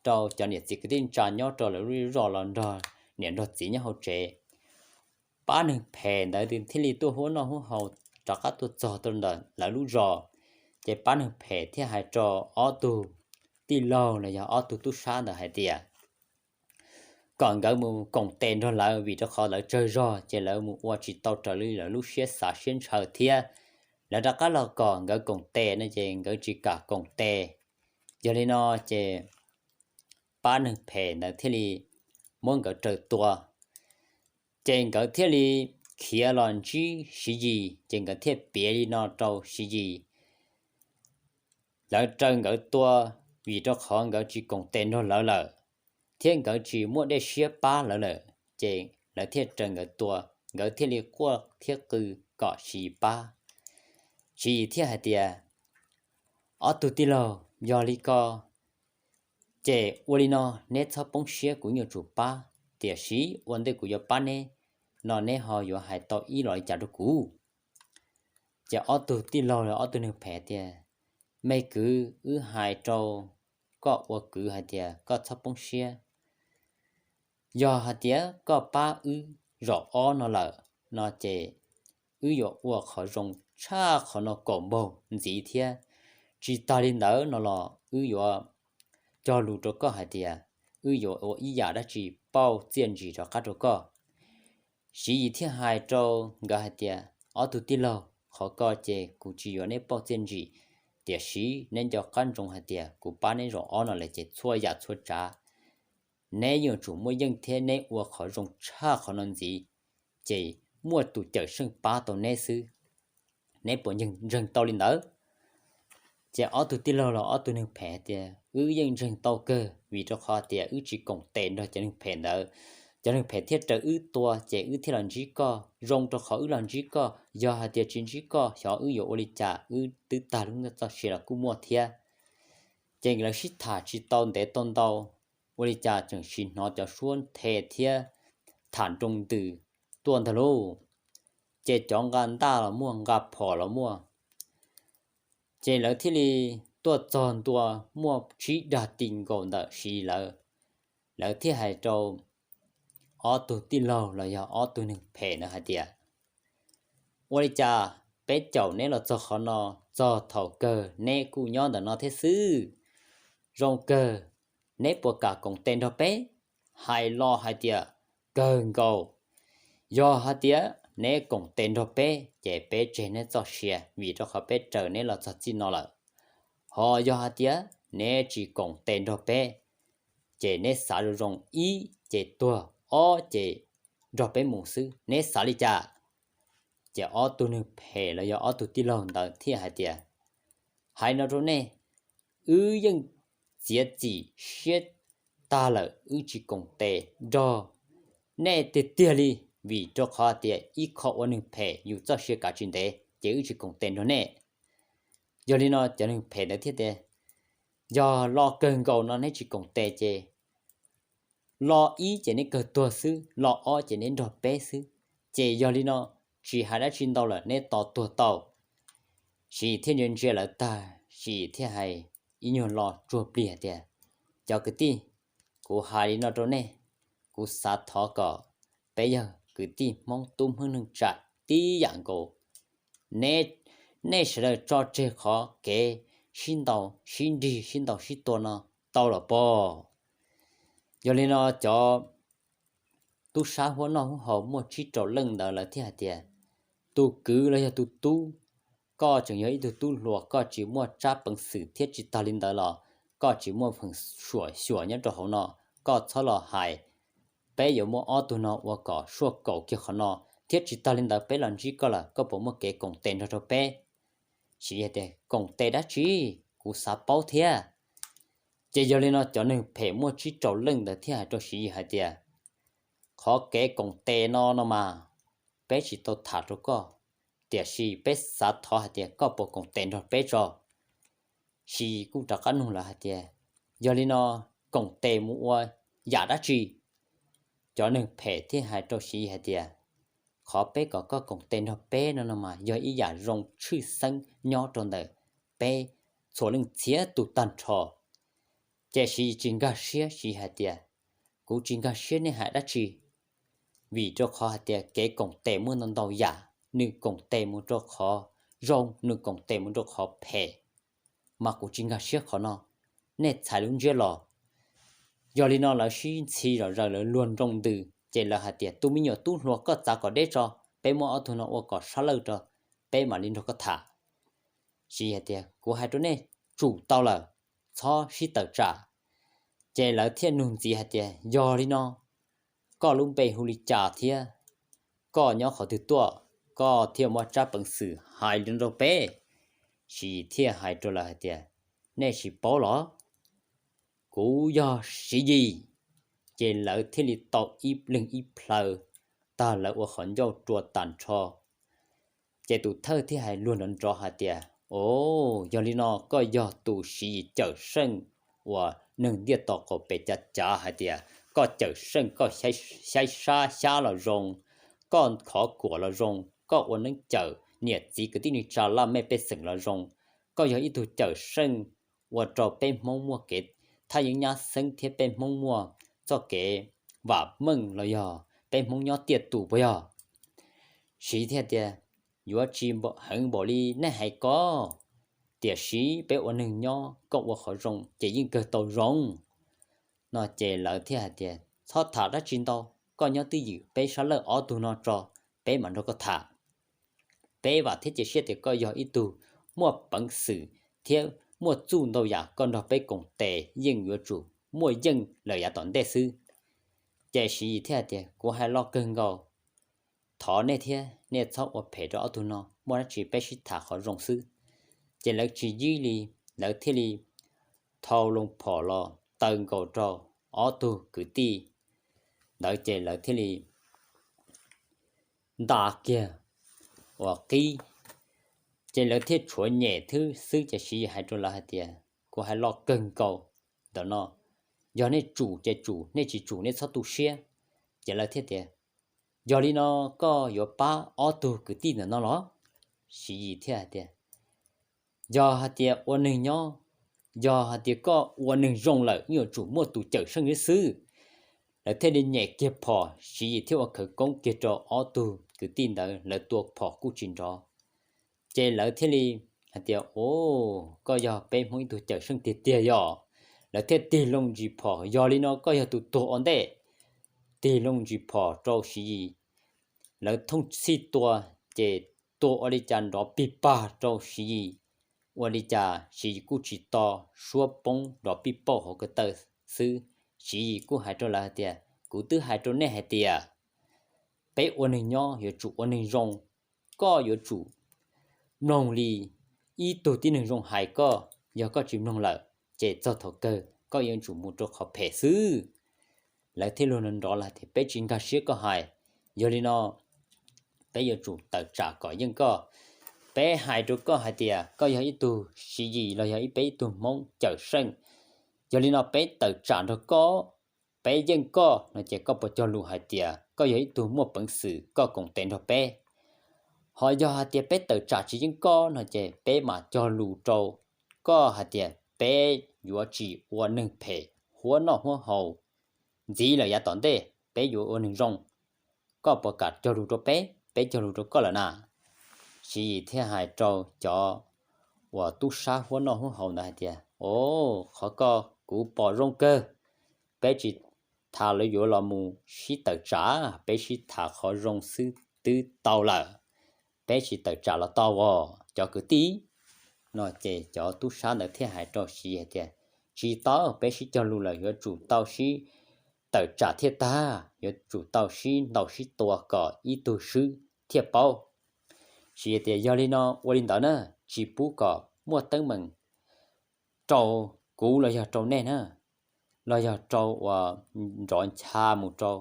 rau cov niam txiv kwv tij neej tsa nyob rau lawv lub zos los nrog niam nrog txiv nyob hauv tsev. Pab neeg phem ntawd thiaj li tuaj huab noj huab haus rov qab tuaj txog rau ntawm lawv lub zos. Ces pab neeg phem thiaj hais rau ob tug tij laug los yog ob tug tub sab ntawd hais tias, kom nkawd mus koom tes nrog lawv, vim rau qhov lawv tsawg zog ces lawv mus ua tsis tau raws li lawv lub siab xav siab ntshaw thiab. Lawv rov qab los kom nkawd koom tes no ces nkawd tsis kam koom tes. Yog li no ces pab neeg phem ntawd thiaj li muab nkawd raws tua. Ces nkawd thiaj li khiav los ntsib Siv Yis, ces nkawd thiaj piav li no rau Siv Yis, lawv raws nkawd tua vim rau qhov nkawd tsis koom tes nrog lawv lawm, thiab nkawd tsis muaj dej siab pab lawv lawm, ces lawv thiaj raws nkawd tua. Nkawd thiaj li quaj thiab qw kom Siv Yis pab. Siv Yis thiaj hais tias, Ob tug tij laug, yog li ko ces ua li no, neb txhob poob siab, kuv yuav tsum pab, tiam sis ua ntej kuv yuav pab neb no neb ho yuav hais tau ib los li cas rau kuv? Ces ob tug tij laug los ob tug neeg phem tias, Me kwv, wb hais rau koj ua kwv hais tias koj txhob poob siab. Yog hais tias koj pab wb zaum ob no lawm no ces wb yuav ua qhov zoo tshaj qhov no kaum npaug ntxiv thiab. Tsis tas li ntawd no los wb yuav cog lus rau koj hais tias wb yuav ua ib yam dab tsi pauj txiaj ntsim rov qab rau koj. Siv Yis thiaj hais rau nkawd hais tias, Ob tug tij laug, qhov ko ces kuv tsis yuav neb pauj txiaj ntsim, tiam sis neb nco qab ntsoov hais tias kuv pab neb zaum ob no lawm ces txhua yam txhua tsav neb yuav tsum muaj yeej thiab neb ua qhov zoo tshaj qhov no ntxiv, ces muaj tus cawm seej pab tau neb xwb. Neb puas ntseeg tau li ntawd? Ces ob tug tij laug los ob tug neeg phem tias, Wb yeej ntseeg tau kawg, vim rau qhov tias wb tsis koom tes nrog cov neeg phem ntawd, cov neeg phem thiaj raws wb tua ces wb thiaj los ntsib koj, zoo rau qhov wb los ntsib koj, yog hais tias tsis ntsib koj xyov wb yuav ua li cas, wb twb tag lub neej txoj sia los kuj muaj thiab. Ces lawv sib tham tsis tau ntev tau ntau, ua li cas tseem sim hnov cov suab nthe thiab tham nroo ntws tuaj ntag lauj. Ces cov nqa ntaj los muaj, nqa phom los muaj. Ces lawv thiaj li tuaj txog ntua muaj tsib dag ti nkaus ntawm Siv lawv. Lawv thiaj hais rau ob tug tij laug los yog ob tug neeg phem ntawd hais tias, ua li cas peb caum neb los txog qhov no, txog thaum kawg neb kuj nyob ntawm no thiab xwb. Zoo kawg, neb puas kam koom tes nrog peb? Hais los hais tias, kawg nkaus, yog hais tias neb koom tes nrog peb ces peb tseg neb txoj sia vim rau qhov peb raws neb los txog txij no lawm. Ho yog hais tias neb tsis koom tes nrog peb, ces neb xav zoo zoo, ib ces tuag, ob ces nrog peb mus xwb, neb xav li cas? Ces ob tug neeg phem los yog ob tug tij laug ntawd thiaj hais tias, hais no rau nej, wb yeej txiav txim siab tag lawm, wb tsis koom tes nrog nej tiag tiag li, vim rau qhov tias ib qho ua neeg phem yus txoj sia kav tsis ntev, ces wb tsis koom tes nrog nej. Yog li no cov neeg phem ntawd thiaj tias, yog lo kawg nkaus no neb tsis koom tes ces lo ib ces neb kawg tuag xwb, lo ob ces neb nrog peb xwb. Ces yog li no, tsis hais dab tsi ntau lawm, neb tos tuag tau. Siv thiaj ntsia ntsia lawv tag, Siv thiaj hais ib nyuag lo tsuag plig hais tias, cov kwv tij, kuv hais li no rau nej, kuv xav thov kom peb yog kwv tij Hmoob tub Hmoob neej tsa tib yam nkaus. Nej sawv daws tso tseg qhov kev sib ntaus sib nrig sib ntaus sib tua no tau los pob? Yog li no cov tub sab huab noj huab haus muaj tsib rau leej ntawd lawv thiaj hais tias, tus kwv los yog tus tub, koj tseem yog ib tug tub hluas, koj tsis muaj tsab peev xwm thiab tsis tag li ntawd los koj tsis muaj feem suam xyuas nyob rau hauv no, koj txhob los hais. Peb yuav muab ob tug no ua kom suaj kaum kiag qhov no, thiab tsis tag li ntawd peb los ntsib koj lawm koj puas muaj kev koom tes nrog rau peb? Siv hais tias, koom tes dab tsi, kuv xav paub thiab. Ces yog li no cov neeg phem muaj tsib rau leej ntawd thiaj hais rau Siv Yis hais tias, qhov kev koom tes no no mas peb tsis tau tham rau koj, tiam sis peb xav thov hais tias koj puas koom tes nrog peb tso. Siv Yis kuj rov qab nug lawv hais tias, yog li no koom tes mus ua yam dab tsi? Cov neeg phem thiaj hais rau Siv Yis hais tias, qhov peb kom koj koom tes nrog peb no no mas yog ib yam zoo tshwj xeeb nyob rau ntawm peb txhua leej txhia tus tag nrho. Ces Siv Yis tsis nkag siab, Siv Yis hais tias, kuv tsis nkag siab nej hais dab tsi, vim rau qhov hais tias kev koom tes muaj ntau ntau yam, nws koom tes mus rau qhov zoo, nws koom tes mus rau qhov phem, mas kuv tsis nkag siab qhov no, nej txhais lub ntsiab los. Yog li no lawv sib ntxhi zom zaws lawv luag nroo ntws ces lawv hais tias, tus me nyuam tub hluas, koj txav kom deb tso, peb muab ob tug no ua kom sab lawj rau, peb mam li nrog koj tham. Siv Yis hais tias, kuv hais rau nej tsum tau lawm, txhob sib tawm tsam. Ces lawv thiaj nug ntxiv hais tias, yog li no koj lub npe hu li cas thiab koj nyob qhov twg tuaj, koj thiaj muaj tsab peev xwm hais li no rau peb? Siv Yis thiaj hais rau lawv hais tias, nej tsis paub los? Kuv yog Siv Yis. Ces lawv thiaj li tau ib leeg ib plhaw tag, lawv ua qhov ncauj rua tag nrho. Ces tus thawj thiaj hais luag nrov nrov hais tias, o, yog li no koj yog tus Siv Yis Cawm Seej uas neeg ntiaj teb qaum pem cav cav hais tias koj cawm seej, koj xyaib sab xyab los zoo, koj khov kuam los zoo, koj ua neeb cawm niam txiv kwv tij neej tsa laj mej pej xeem los zoo, koj yog ib tug cawm seej ua rau peb Hmoob muaj kev thaj yeeb nyab xeeb thiab peb Hmoob muaj txoj kev vam meej los yog peb Hmoob nyob tiaj tus puas yog? Siv thiaj tias, yuav tsis heev npaum li nej hais ko, tiam sis peb ua neeg nyob koj ua qhov zoo ces yeej kawg tau zoo. No ces lawv thiaj hais tias, txhob tham dab tsi ntau, koj nyob twj ywm peb sab lawj ob tug no tso, peb mam nrog koj tham. Peb vam thiab cia siab tias koj yog ib tug muaj peev xwm thiab muaj txuj ntau yam, koj nrog peb koom tes yeej yuav tsum muaj yeej lawm yav tom ntej xwb. Ces Siv Yis thiaj hais tias, kuv hais loj kawg nkaus, thov nej thiab nej txhob ua phem rau ob tug no, muaj dab tsi peb sib tham qhov zoo xwb. Ces lawv tsis yib li, lawv thiaj li thau loo phom los taw nkaus rau ob tug kwv tij ntawd ces lawv thiaj li nta kiag uas qib, ces lawv thiaj tshuav nyem thwb xwb. Ces Siv Yis hais rau lawv hais tias, kuv hais loj kawg nkaus ntawm no, yog nej tsum ces tsum, nej tsis tsum nej txhob tu siab. Ces lawv thiaj tias, yog li no koj yuav pab ob tug kwv tij ntawm no los? Siv Yis thiaj hais tias, yog hais tias ua neeg nyob, yog hais tias koj ua neeg zoo lawm yuav tsum muaj tus cawm seej xwb. Lawv thiaj li nyem kiag phom, Siv Yis thiaj ua khawv koob kiag rau ob tug kwv tij ntawd, lawv tua phom kuj tsis nrov. Ces lawv thiaj li hais tias, o, koj yog peb Hmoob ib tug cawm seej tiag tiag yog. Lawv thiaj tig loo ntsis phom, yog li no koj yog tus tuag ua ntej. Tig loo ntsis phom rau Siv Yis, lawv thooj txhij tua, ces tua ua li cas nrov pig pag rau Siv Yis, ua li cas Siv Yis kuj tsis to, suab poob nrov pij pauj hauv ko taw xwb. Siv Yis kuj hais rau lawv hais tias, kuv twb hais rau nej hais tias peb ua neeg nyob yuav tsum ua neeg zoo, koj yuav tsum mloog li ib tug tib neeg zoo hais koj, yog koj tsis mloog lawm ces txog thaum kawg koj yuav tsum mus rau qhov phem xwb. Lawv thiaj luag nrov lawm tias, peb tsis nkag siab koj hais, yog li no peb yuav tsum tawm tsam kom yeej koj. Peb hais rau koj hais tias koj yog ib tug Siv Yis los yog ib peb ib tug Hmoob cawm seej, yog li no peb tawm tsam nrog koj, peb yeej koj no ces koj puas cog lus hais tias koj yog ib tug muaj peev xwm koj koom tes nrog peb? Ho yog hais tias peb tawm tsam tsis yeej koj no ces peb mam cog lus rau koj hais tias peb yuav tsis ua neeg phem huab noj huab haus ntxiv lawm yav tom ntej, peb yuav ua neeg zoo. Koj puas kam cog lus rau peb? Peb cog lus rau koj lawm na. Siv Yis thiaj hais rau cov uas tub sab huab noj huab haus ntawd hais tias, o, qhov koj kuv pom zoo kawg, peb tsis tham lawv yuav los mus sib tawm tsam, peb sib tham qhov zoo xwb twb tau lawm, peb tsis tawm tsam los tau os cov kwv tij. No ces cov tub sab ntawd thiaj hais rau Siv Yis hais tias, tsis tau, peb sib cog lus lawm yuav tsum tau sib tawm tsam thiaj tag, yuav tsum tau sib ntaus sib tua kom ib tug swb thiaj paub. Siv Yis tias, yog li no ua li ntawd na, tsis pub kom muaj teeb meem rau kuv los yog rau nej na, los yog rau uas nrov ncha mus rau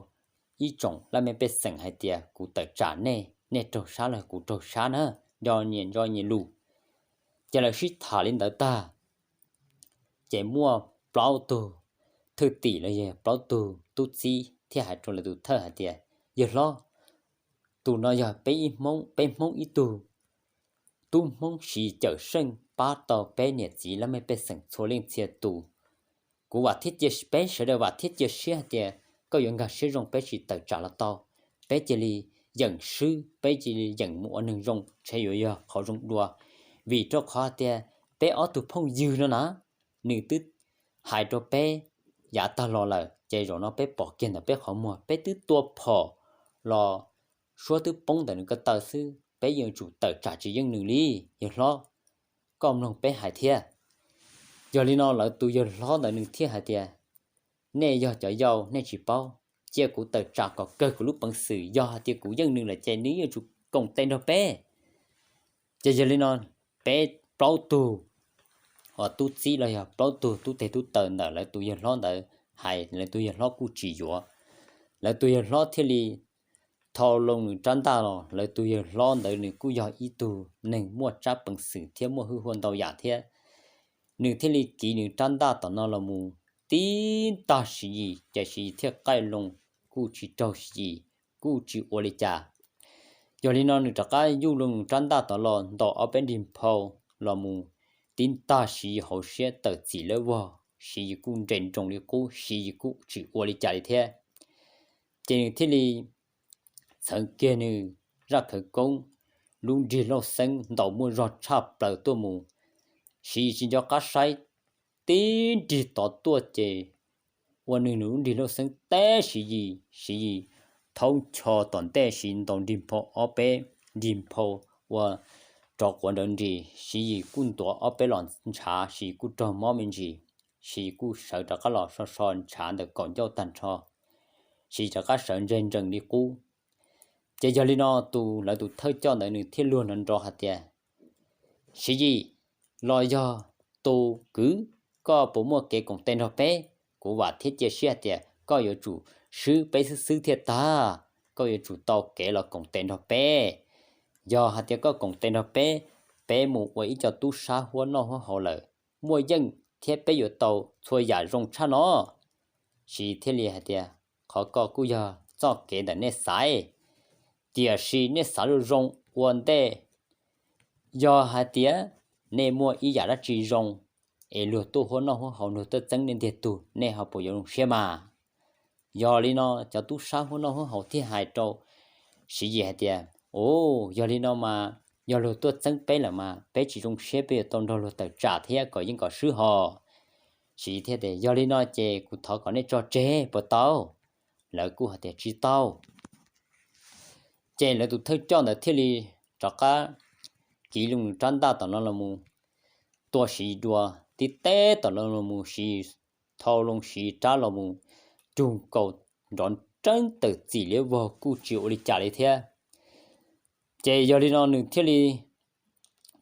ib tsoom laj mej pej xeem hais tias kuv tawm tsam nej, nej raug sab los kuv raug sab na, nco nyias nco nyias lus. Ces lawv sib tham li ntawd tag, ces muaj plaub tug thwj tim los yog plaub tug tub txib thiaj hais rau lawv tus thawj hais tias, yawg hlob, tus no yog peb Hmoob ib tug tub Hmoob siv cawm seej pab tau peb niam txiv laj mej pej xeem txhua leej txhia tus. Kuv vam thiab cia, peb sawv daws vam thiab cia siab hais tias koj yuav nkag siab zoo, peb tsis tawm tsam los tau, peb cia li yeem swb, peb cia li yeem mus ua neeg zoo ntshe yuav yog qhov zoo dua. Vim rau qhov tias peb ob tug phooj ywg no na, nws twb hais rau peb yav tag los lawm, ces zaum no peb pom kiag ntawm peb qhov muag, peb twb tua phom los suab twb poob ntawm nws ko taw xwb, peb yuav tsum tawm tsam tsis yeej nws li. Yawg hlob, koj mloog peb hais thiab. Yog li no lawv tus yawg hlob ntawd nws thiaj hais tias, nej yog cov yau nej tsis paub, cia kuv tawm tsam kom kawg kuv lub peev xwm, yog hais tias kuv yeej nws lawm ces nws yuav tsum koom tes nrog peb. Ces yog li no peb plaub tug uas tub txib los yog plaub tug tub teg tub taw ntawm lawv tus yawg hlob ntawd hais, lawv tus yawg hlob kuj tsis yuav. Lawv tus yawg hlob thiaj li thau loo nws rab ntaj los, lawv tus yawg hlob ntawd nws kuj yog ib tug neeg muaj tsab peev xwm thiab muaj hwj huam ntau yam thiab. Nws thiaj li kiv nws rab ntaj tom no los mus tib ntag Siv Yis, ces Siv Yis thiaj qaij loo, kuj tsis raug Siv Yis, kuj tsis ua li cas. Yog li no nws rov qab yuj loo nws rab ntaj tom los ntaus ob peb nrig nphau los mus tib ntag Siv Yis hauv siab tawm txim lawv vog, Siv Yis kuj nres nroos li qub, Siv Yis kuj tsis ua li cas li thiab. Ces nws thiaj li txheev kiag nws zaj khawv koob lub nrig lauj xeeb ntaus muaj zog tshaj plaws tuaj mus. Siv Yis tsis nco qab saib, tib nrig tod tuaj ces ua nws nws lub nrig lauj xeeb teb Siv Yis, Siv Yis thaub ncho tom ntej, Siv Yis ntaus nrig nphau ob peb nrig nphau ua rov quav nrawv nris, Siv Yis kuj ntuav ob peb los ntshav, Siv Yis kuj raug mob me ntsis, Siv Yis kuj sawv rov qab los so so ntshav ntawm kaum ncauj tag nrho, Siv Yis rov qab sawv ntseg nrees li qub. Ces yog li no tus lawv tus thawj coj ntawd nws thiaj luag nrov nrov hais tias, Siv Yis, los yog tus kwv, koj puas muaj kev koom tes nrog peb? Kuv vam thiab cia siab hais tias koj yuav tsum swb peb xwb xwb thiaj tag. Koj yuav tsum tau kev los koom tes nrog peb. Yog hais tias koj koom tes nrog peb, peb mus ua ib co tub sab huab noj huab haus lawm, muaj yeej thiab peb yuav tau txhua yam zoo tshaj no. Siv thiaj li hais tias, qhov ko kuj yog txoj kev ntawm nej xaiv, tiam sis nej xav zoo zoo ua ntej. Yog hais tias nej muaj ib yam dab tsi zoo es luag tuaj huab noj huab haus, luag tuaj txeeb nej ntiag tug, nej ho puas yuav zoo siab mas? Yog li no cov tub sab huab noj huab haus thiaj hais rau Siv Yis hais tias, Ua, yog li no mas, yog luag tuaj txeeb peb lawm mas peb tsis zoo siab, peb yuav tau nrog luag tawm tsam thiab kom yeej kom swb ho. Siv Yis thiaj tias, Yog li no ces kuv thov kom nej tso tseg puas tau? Lawv kuj hais tias, Tsis tau. Ces lawv tus thawj coj ntawd thiaj li rov qab kiv loo nws rab ntaj tom no los mus tua Siv Yis dua. Tib teb tom no los mus, Siv Yis thau loo Siv Yis rab los mus cug nkaus nrov nreeb tawm txim liab vog, kuj tsis ua li cas li thiab. Ces yog li no nws thiaj li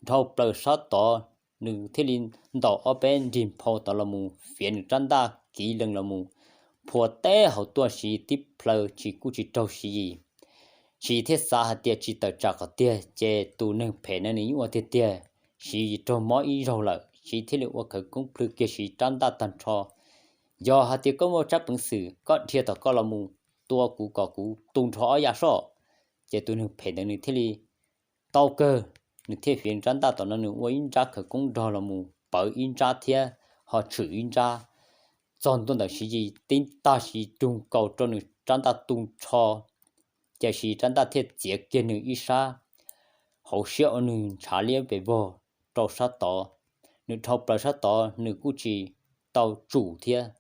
dhau plaws sab tod, nws thiaj li ntaus ob peb nrig nphau tod los mus fiav nws rab ntaj kiv lees los mus phua teb hauv tuaj Siv Yis tib plhaw, tsis kuj tsis raug Siv Yis. Siv Yis thiaj xav hais tias tsis tawm tsam kom tiag, ces tus neeg phem no nws yeej ua tiag tiag, Siv Yis raug mob ib zaug lawm. Siv Yis thiaj li ua khawv koob plhws kiag Siv Yis rab ntaj tag nrho. Yog hais tias koj muaj tsab peev xwm, koj dhia tom koj los mus tua kuv kom kuv tu nrho ob yam soj. Ces tus neeg phem ntawd nws thiaj li tau kawg, nws thiaj fiav rab ntaj tom no nws ua ib nrab khawv koob nrog los mus pawv ib nrab thiab ho tshwm ib nrab txog ntua ntawm Siv Yis, tib tag Siv Yis cug nkaus rau nws rab ntaj tu nrho. Ces Siv Yis rab ntaj thiaj txiav kiag nws ib sab hauv siab ua nws ntshav liab pes vog rau sab tod. Nws dhau plaws sab tod nws kuj tsis tau tsum thiab,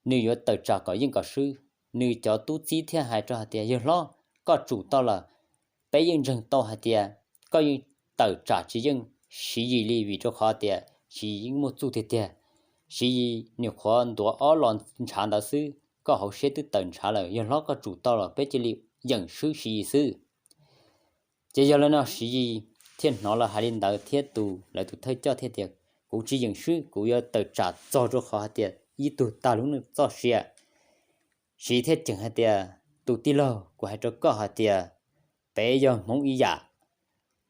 nws yuav tawm tsam kom yeej kom swb. Nws cov tub txib thiaj hais rau hais tias, Yawg hlob, koj tsum tau lawm, peb yeej ntseeg tau hais tias koj yeej tawm tsam tsis yeej Siv Yis li, vim rau qhov tias Siv Yis yeej muaj txuj tiag tiag. Siv Yis nyuam qhuav ntuav ob los ntshav ntawd xwb, koj hauv siab twb tawm ntshav lawm. Yawg hlob, koj tsum tau los, peb cia li yeem swb Siv Yis xwb. Ces yog li no Siv Yis thiaj hnov lawv hais li ntawd thiab tus, lawv tus thawj coj thiaj tias, Kuv tsis yeem swb, kuv yuav tawm tsam txog rau qhov hais tias ib tug tag lub neej txoj sia. Siv Yis thiaj ceem hais tias, Tus tij laug, kuv hais rau koj hais tias peb yog Hmoob ib yam,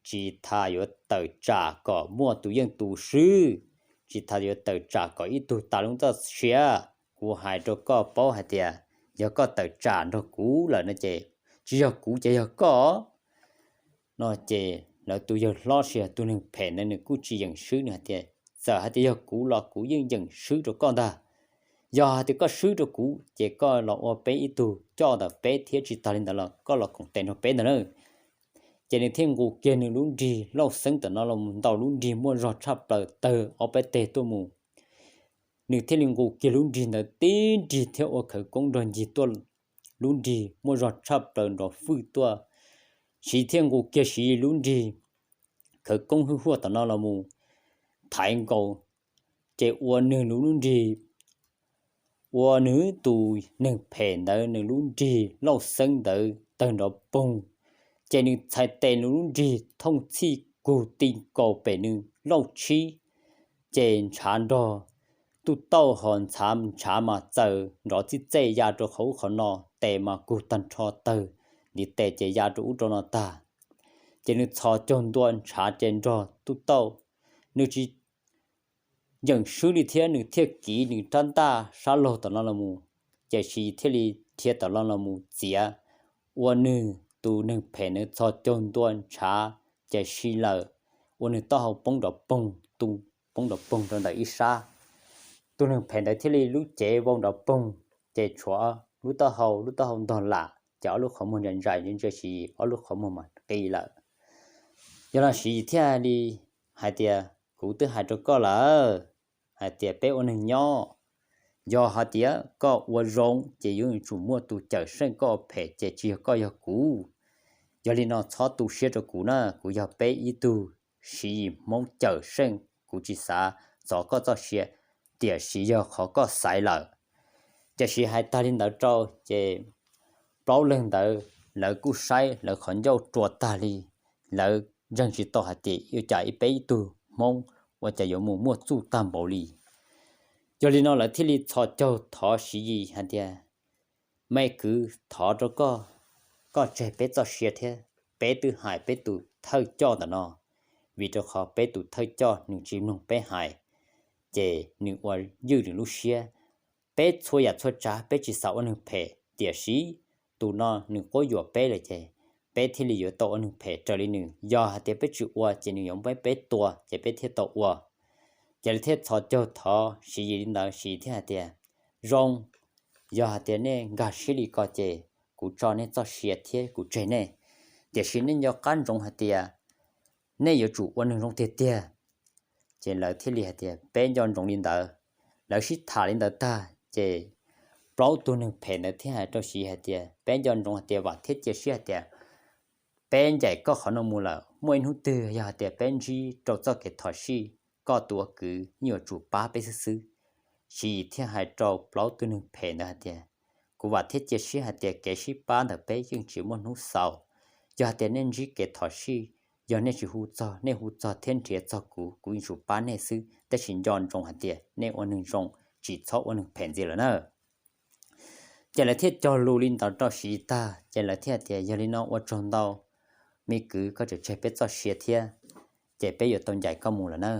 tsis tas yuav tawm tsam kom muaj tus yeej tus swb, tsis tas yuav tawm tsam kom ib tug tas lub neej txoj sia. Kuv hais rau koj paub hais tias yog koj tawm tsam nrog kuv lawm no ces tsis yog kuv ces yog koj. No ces lawv tus yawg hlob sis tus neeg phem ntawd nws kuj tsis yeem swb, nws hais tias, Txawm hais tias yog kuv los kuv yeej yeem swb rau koj ntag. Yog hais tias koj swb rau kuv ces koj los ua peb ib tug coj ntawm peb thiab, tsis tas li ntawd los koj los koom tes nrog peb ntag na. Ces nws thiaj nqus kiag nws lub nrig lauj xeeb ntawm no los mus ntaus lub nrig muaj zog tshaj plaws tawg ob peb teg tuaj mus. Nws thiaj li nqus kiag lub nrig ntawd tib nrig thiab ua khawv koob nrog ncig tuaj lub nrig muaj zog tshaj plaws nrov fwj tuaj. Siv thiaj nqus kiag Siv lub nrig khawv koob hwj huaj tom no los mus thaiv nkaus, ces ua nws lub nrig, ua nws tus neeg phem ntawd nws lub nrig lauj xeeb ntawd tawg nrov poog. Ces nws txhais tes nws lub nrig thooj txhij kug ti nkaus pem nws lauj tshib, ces ntshav nrog tuj tauj ho ntshav mas txaws nrov txij txej ya rau qhov ub qhov no, tes mas kug tag nrho tawg, ntiv tes ces ya rau ub rau no tag. Ces nws txhos caug ntua ntshav ces nrog tuj tauj, nws tsis yeem swb li thiab nws thiaj kiv nws rab ntaj sab laug tom no los mus, ces Siv thiaj li dhia tom no los mus txiav, ua nws tus neeg phem ntawd txhos caug ntua ntshav ces si lawm, ua nws taub hau poob nrov poog, tu poob nrov poog rau ntawm ib sab. Tus neeg phem ntawd thiaj li lub cev vau nrov poog, ces tshuav lub taub hau, lub taub hau ntog lam, ces ob lub qhov muag ntsais ntsais ntsia Siv, ob lub qhov muag mas qi lawm. Yog no Siv thiaj li hais tias, Kuv twb hais rau koj lawm hais tias peb ua neeg nyob, yog hais tias koj ua zoo ces yuav tsum muaj tus cawm seej, koj ua phem ces tsis yog koj yog kuv. Yog li no txhob tu siab rau kuv na, kuv yog peb ib tug Siv Yis Hmoob cawm seej, kuv tsis xav txov koj txoj sia, tiam sis yog qhov koj xaiv lawm. Tiam sis hais tag li ntawd rau ces plaub leeg ntawd lawv kuj saib lawv qhov ncauj rua tag li, lawv ntseeg tsis tau hais tias ua cas ib peb ib tug Hmoob ua cas yuav mus muaj txuj tag npaum li. Yog li no lawv thiaj li txhos caug thov Siv Yis hais tias, Me kwv, thov rau koj, koj tseg peb txoj sia thiab. Peb twb hais peb tus thawj coj ntawm no, vim rau qhov peb tus thawj coj nws tsis mloog peb hais, ces nws ua ywj nws lub siab. Peb txhua yam txhua tsav peb tsis xav ua neeg phem, tiam sis tus no nws quab yuam peb lawm ces peb thiaj li yuav tau ua neeg phem raws li nws. Yog hais tias peb tsis ua ces nws yuav muab peb tua ces peb thiaj tau ua. Ces lawv thiaj txhos caug thov Siv Yis li ntawd, Siv Yis thiaj hais tias, Zoo, yog hais tias nej nkag siab li ko ces kuv tso nej txoj sia thiab kuv tseg nej. Tiam sis nej nco qab ntsoov hais tias nej yuav tsum ua neeg zoo tiag tiag. Ces lawv thiaj li hais tias, Peb nco ntsoov li ntawd. Lawv sib tham li ntawd tag ces plaub tug neeg phem ntawd thiaj hais rau Siv Yis hais tias, Peb nco ntsoov hais tias vam thiab cia siab hais tias peb ncaim koj qhov no mus lawm, muaj ib hnub twg yog hais tias peb ntsib rau txoj kev thov sij, koj tus ua kwv yeej yuav tsum pab peb xwb xwb. Siv Yis thiaj hais rau plaub tug neeg phem ntawd hais tias, Kuv vam thiab cia siab hais tias kev sib pab ntawm peb yeej tsis muaj hnub xaus. Yog hais tias nej ntsib kev thov sij, yog nej tsis hu txog, nej hu txog thiab nrhiav txog kuv, kuv yeej tsum pab nej xwb, tab sis nco ntsoov hais tias nej ua neeg zoo, tsis txhob ua neeg phem ntxiv lawm na. Ces lawv thiaj cog lus li ntawd rau Siv Yis tag ces lawv thiaj tias, Yog li no ua tsaug ntau, me kwv, koj tseem tseg peb txoj sia thiab, ces peb yuav tau ncaim koj mus lawm na.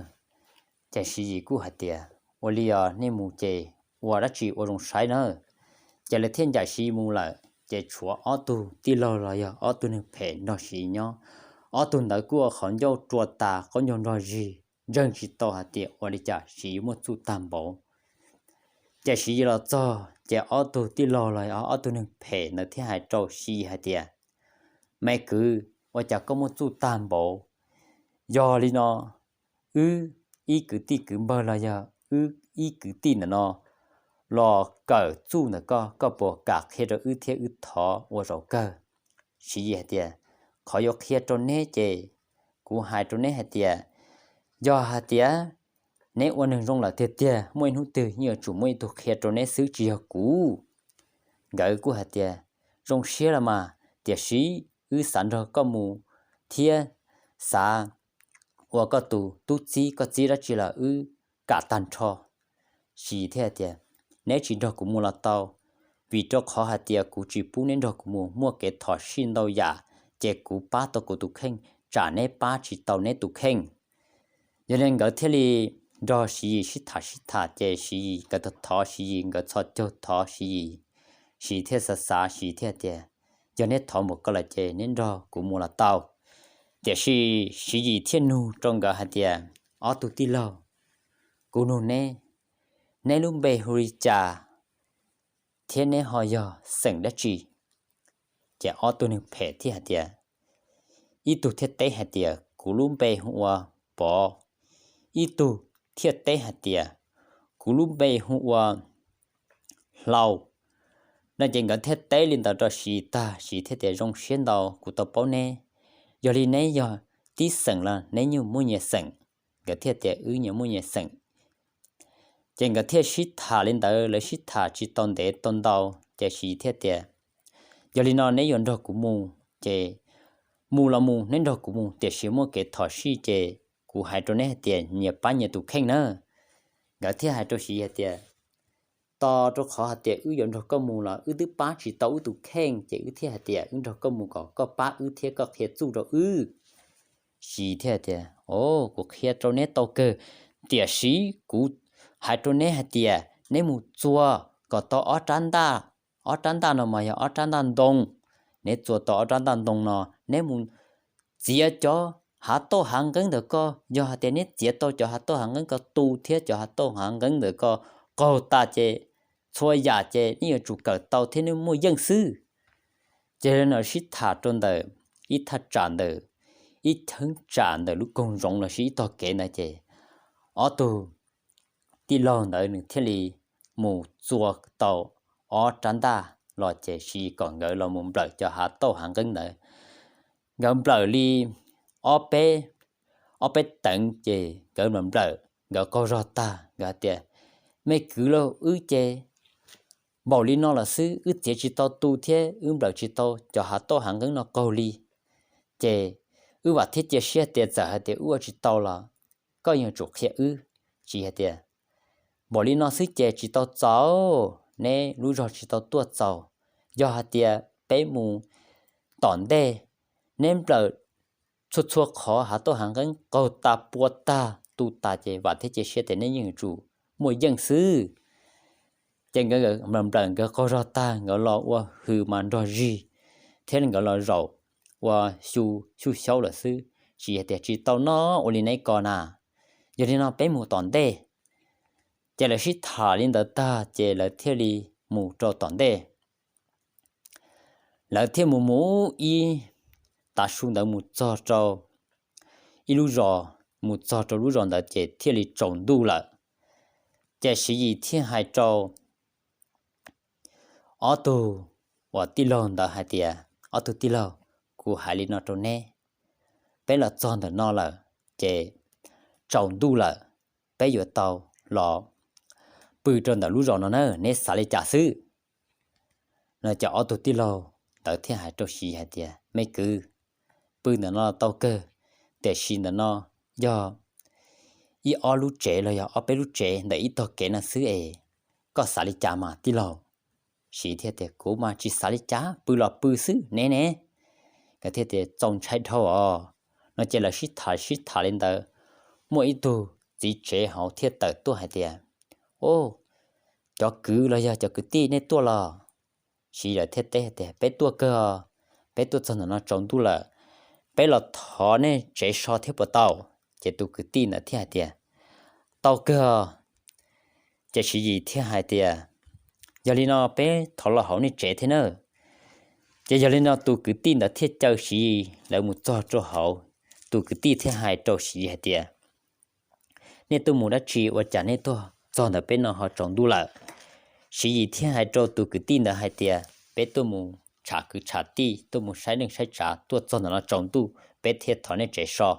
Ces Siv Yis kuj hais tias, Ua li os, nej mus ces ua dab tsi ua zoo saib na. Ces lawv thiaj ncaim Siv Yis mus lawm ces tshuav ob tug tij laug los yog ob tug neeg phem nrog Siv Yis nyob. Ob tug ntawd kuj ua qhov ncauj rua tas, qaub ncaug nrog zig, ntseeg tsis tau hais tias ua li cas Siv Yis muaj txuj tag npaum. Ces Siv Yis los txog ces ob tug tij laug los yog ob tug neeg phem ntawd thiaj hais rau Siv Yis hais tias, Me kwv, ua cas koj muaj txuj tag npaum? Yog li no, wb ib kwv tij kwv npawg los yog wb ib kwv tij ntawm no los kawm txuj ntawm koj, koj puas kam qhia rau wb thiab wb thov ua zaum kawg? Siv Yis hais tias, Qhov yuav qhia rau neb ces kuv hais rau neb hais tias, yog hais tias neb ua neeg zoo lawm tiag tiag, muaj ib hnub twg yeej yuav tsum muaj ib tug qhia rau neb xwb, tsis yog kuv. Nkawd kuj hais tias, Zoo siab los mas, tiam sis wb xav nrog koj mus thiab xav ua koj tus tub txib, koj txib dab tsi los wb kam tag nrho. Siv Yis thiaj tias, Neb tsis nrog kuv mus los tau, vim rau qhov hais tias kuv tsis pub neb nrog kuv mus, muaj kev thov sij ntau yam, ces kuv pab tau kuv tus kheej, tsam neb pab tsis tau neb tus kheej. Yog li nkawd thiaj li nrog Siv Yis sib tham sib tham ces Siv Yis, nkawd thov Siv Yis, nkawd txhos caug thov Siv Yis. Siv Yis thiaj xav xav, Siv Yis thiaj tias, Yog neb thov npaum ko lawm ces neb nrog kuv mus los tau. Tiam sis Siv Yis thiaj nug rau nkawd hais tias, Ob tug tij laug, kuv nug neb, neb lub npe hu li cas thiab neb ho yog xeem dab tsi? Ces ob tug neeg phem thiaj hais tias, ib tug thiaj teb hais tias, Kuv lub npe hu ua Pov. Ib tug thiaj teb hais tias, Kuv lub npe hu ua Hlau. No ces nkawd thiaj teb li ntawd rau Siv Yis tag, Siv Yis thiaj tias, Zoo siab ntau, kuv tau paub neb. Yog li neb yog tib xeem los neb nyuag muaj nyias xeem? Nkawd thiaj tias, Wb nyuag muaj nyias xeem. Ces nkawd thiaj sib tham li ntawd, lawv sib tham tsis tau ntev tau ntau ces Siv Yis thiaj tias, Yog li no neb yuav nrog kuv mus ces mus los mus, neb nrog kuv mus, tiam sis muaj kev thov sij ces kuv hais rau neb hais tias nyias pab nyias tus kheej na. Nkawd thiaj hais rau Siv Yis hais tias, Tos rau qhov hais tias wb yuav nrog koj mus los wb twb pab tsis tau wb tus kheej, ces wb thiaj hais tias wb nrog koj mus kom koj pab wb thiab koj qhia txuj rau wb. Siv Yis thiaj tias, O, kuv qhia rau neb tau kawg, tiam sis kuv hais rau neb hais tias neb mus txua kom tau ob rab ntaj, ob rab ntaj no mas yog ob rab ntaj ntoo. Neb txua tau ob rab ntaj ntoo no, neb mus txiav cov hav tauj hav nqeeb ntawm ko. Yog hais tias neb txiav tau cov hav tauj hav nqeeb ko tu thiab cov hav tauj hav nqeeb ntawm ko qaug tas ces txhua yam ces neb yuav tsum kawm tau thiab neb muaj yeej xwb. Ces li no sib tham rau ntawm ib thaj tsam ntawm ib cheeb tsam ntawm lub koog zoov los sis ib tog kev ntawd ces ob tug tij laug ntawd nws thiaj li mus txua tau ob rab ntaj los ces Siv Yis kom nkawd los mus nplawm cov hav tauj hav nqeeb ntawd. Nkawd nplawm li ob peb, ob peb teev ces nkawd nplawm, nkawd qaug zog tag, nkawd hais tias, Me kwv lauj, wb ces npaum li no los xwb, wb txiav tsis tau tu thiab wb nplawm tsis tau cov hav tauj hav nqeeb no qaug li. Ces wb vam thiab cia siab tias txawm hais tias wb ua tsis tau los koj yuav tsum qhia wb. Siv Yis hais tias, Npaum li no xwb ces tsis tau txaus, neb lub zog tsis tau tuaj txaus. Yog hais tias peb mus tom ntej, neb nplawm txhua txhua qhov hav tauj hav nqeeb qaug tas pua tag tu tas ces vam thiab cia siab tias neb yeej yuav tsum muaj yeej xwb. Ces nkawd nplawm nkawd qaug zog tag, nkawd los ua hws mas nrog zig, thiab nkawd los zaum ua xyu xyaub lawm xwb, tsis yog tias tsis tau noj ua li neb ko na. Yog li no peb mus tom ntej. Ces lawv sib tham li ntawd tag ces lawv thiaj li mus rau tom ntej. Lawv thiaj mus mus ib tav su ntawd mus txog rau ib lub zos, mus txog rau lub zos ntawd ces thiaj li tsaus ntuj lawm. Ces Siv Yis thiaj hais rau ob tug uas tij laug ntawd hais tias, ob tug tij laug, kuv hais li no rau neb, peb los txog ntawm no lawm ces tsaus ntuj lawm, peb yuav tau los pw rau ntawm lub zos no na, neb xav li cas xwb? No ces ob tug tij laug ntawd thiaj hais rau Siv Yis hais tias, me kwv, pw ntawm no tau kawg, tiam sis ntawm no yog ib ob lub tsev los yog ob peb lub tsev ntawm ib tog kev no xwb es koj xav li cas mas tij laug? Siv thiaj tias, kuv mas tsis xav li cas, pw los pw xwb ne ne. Nkawd thiaj tias, txaus ntshai dhau os. No ces lawv sib tham sib tham li ntawd, muaj ib tug txiv tsev hauv thiaj tawm tuaj hais tias, o, cov kwv los yog cov kwv tij nej tuaj los? Siv lawv thiaj teb hais tias, peb tuaj kawg, peb tuaj txog ntawm no tsaus ntuj lawm, peb los thov nej tsev so thiab puas tau? Ces tus kwv tij ntawd thiaj hais tias, tau kawg. Ces Siv Yis thiaj hais tias, yog li no peb thov los hauv nej tsev thiab na. Ces yog li no tus kwv tij ntawd thiaj caw Siv Yis lawv mus txog rau hauv. Tus kwv tij thiaj hais rau Siv Yis hais tias, nej tuaj mus dab tsi ua cas nej tuaj txog ntawm peb no ho tsaus ntuj lawm? Siv Yis thiaj hais rau tus kwv tij ntawd hais tias, peb tuaj mus tsham kwv tsham tij, tuaj mus saib neej saib tsav, tuaj txog ntawm no tsaus ntuj, peb thiaj thov nej tsev so.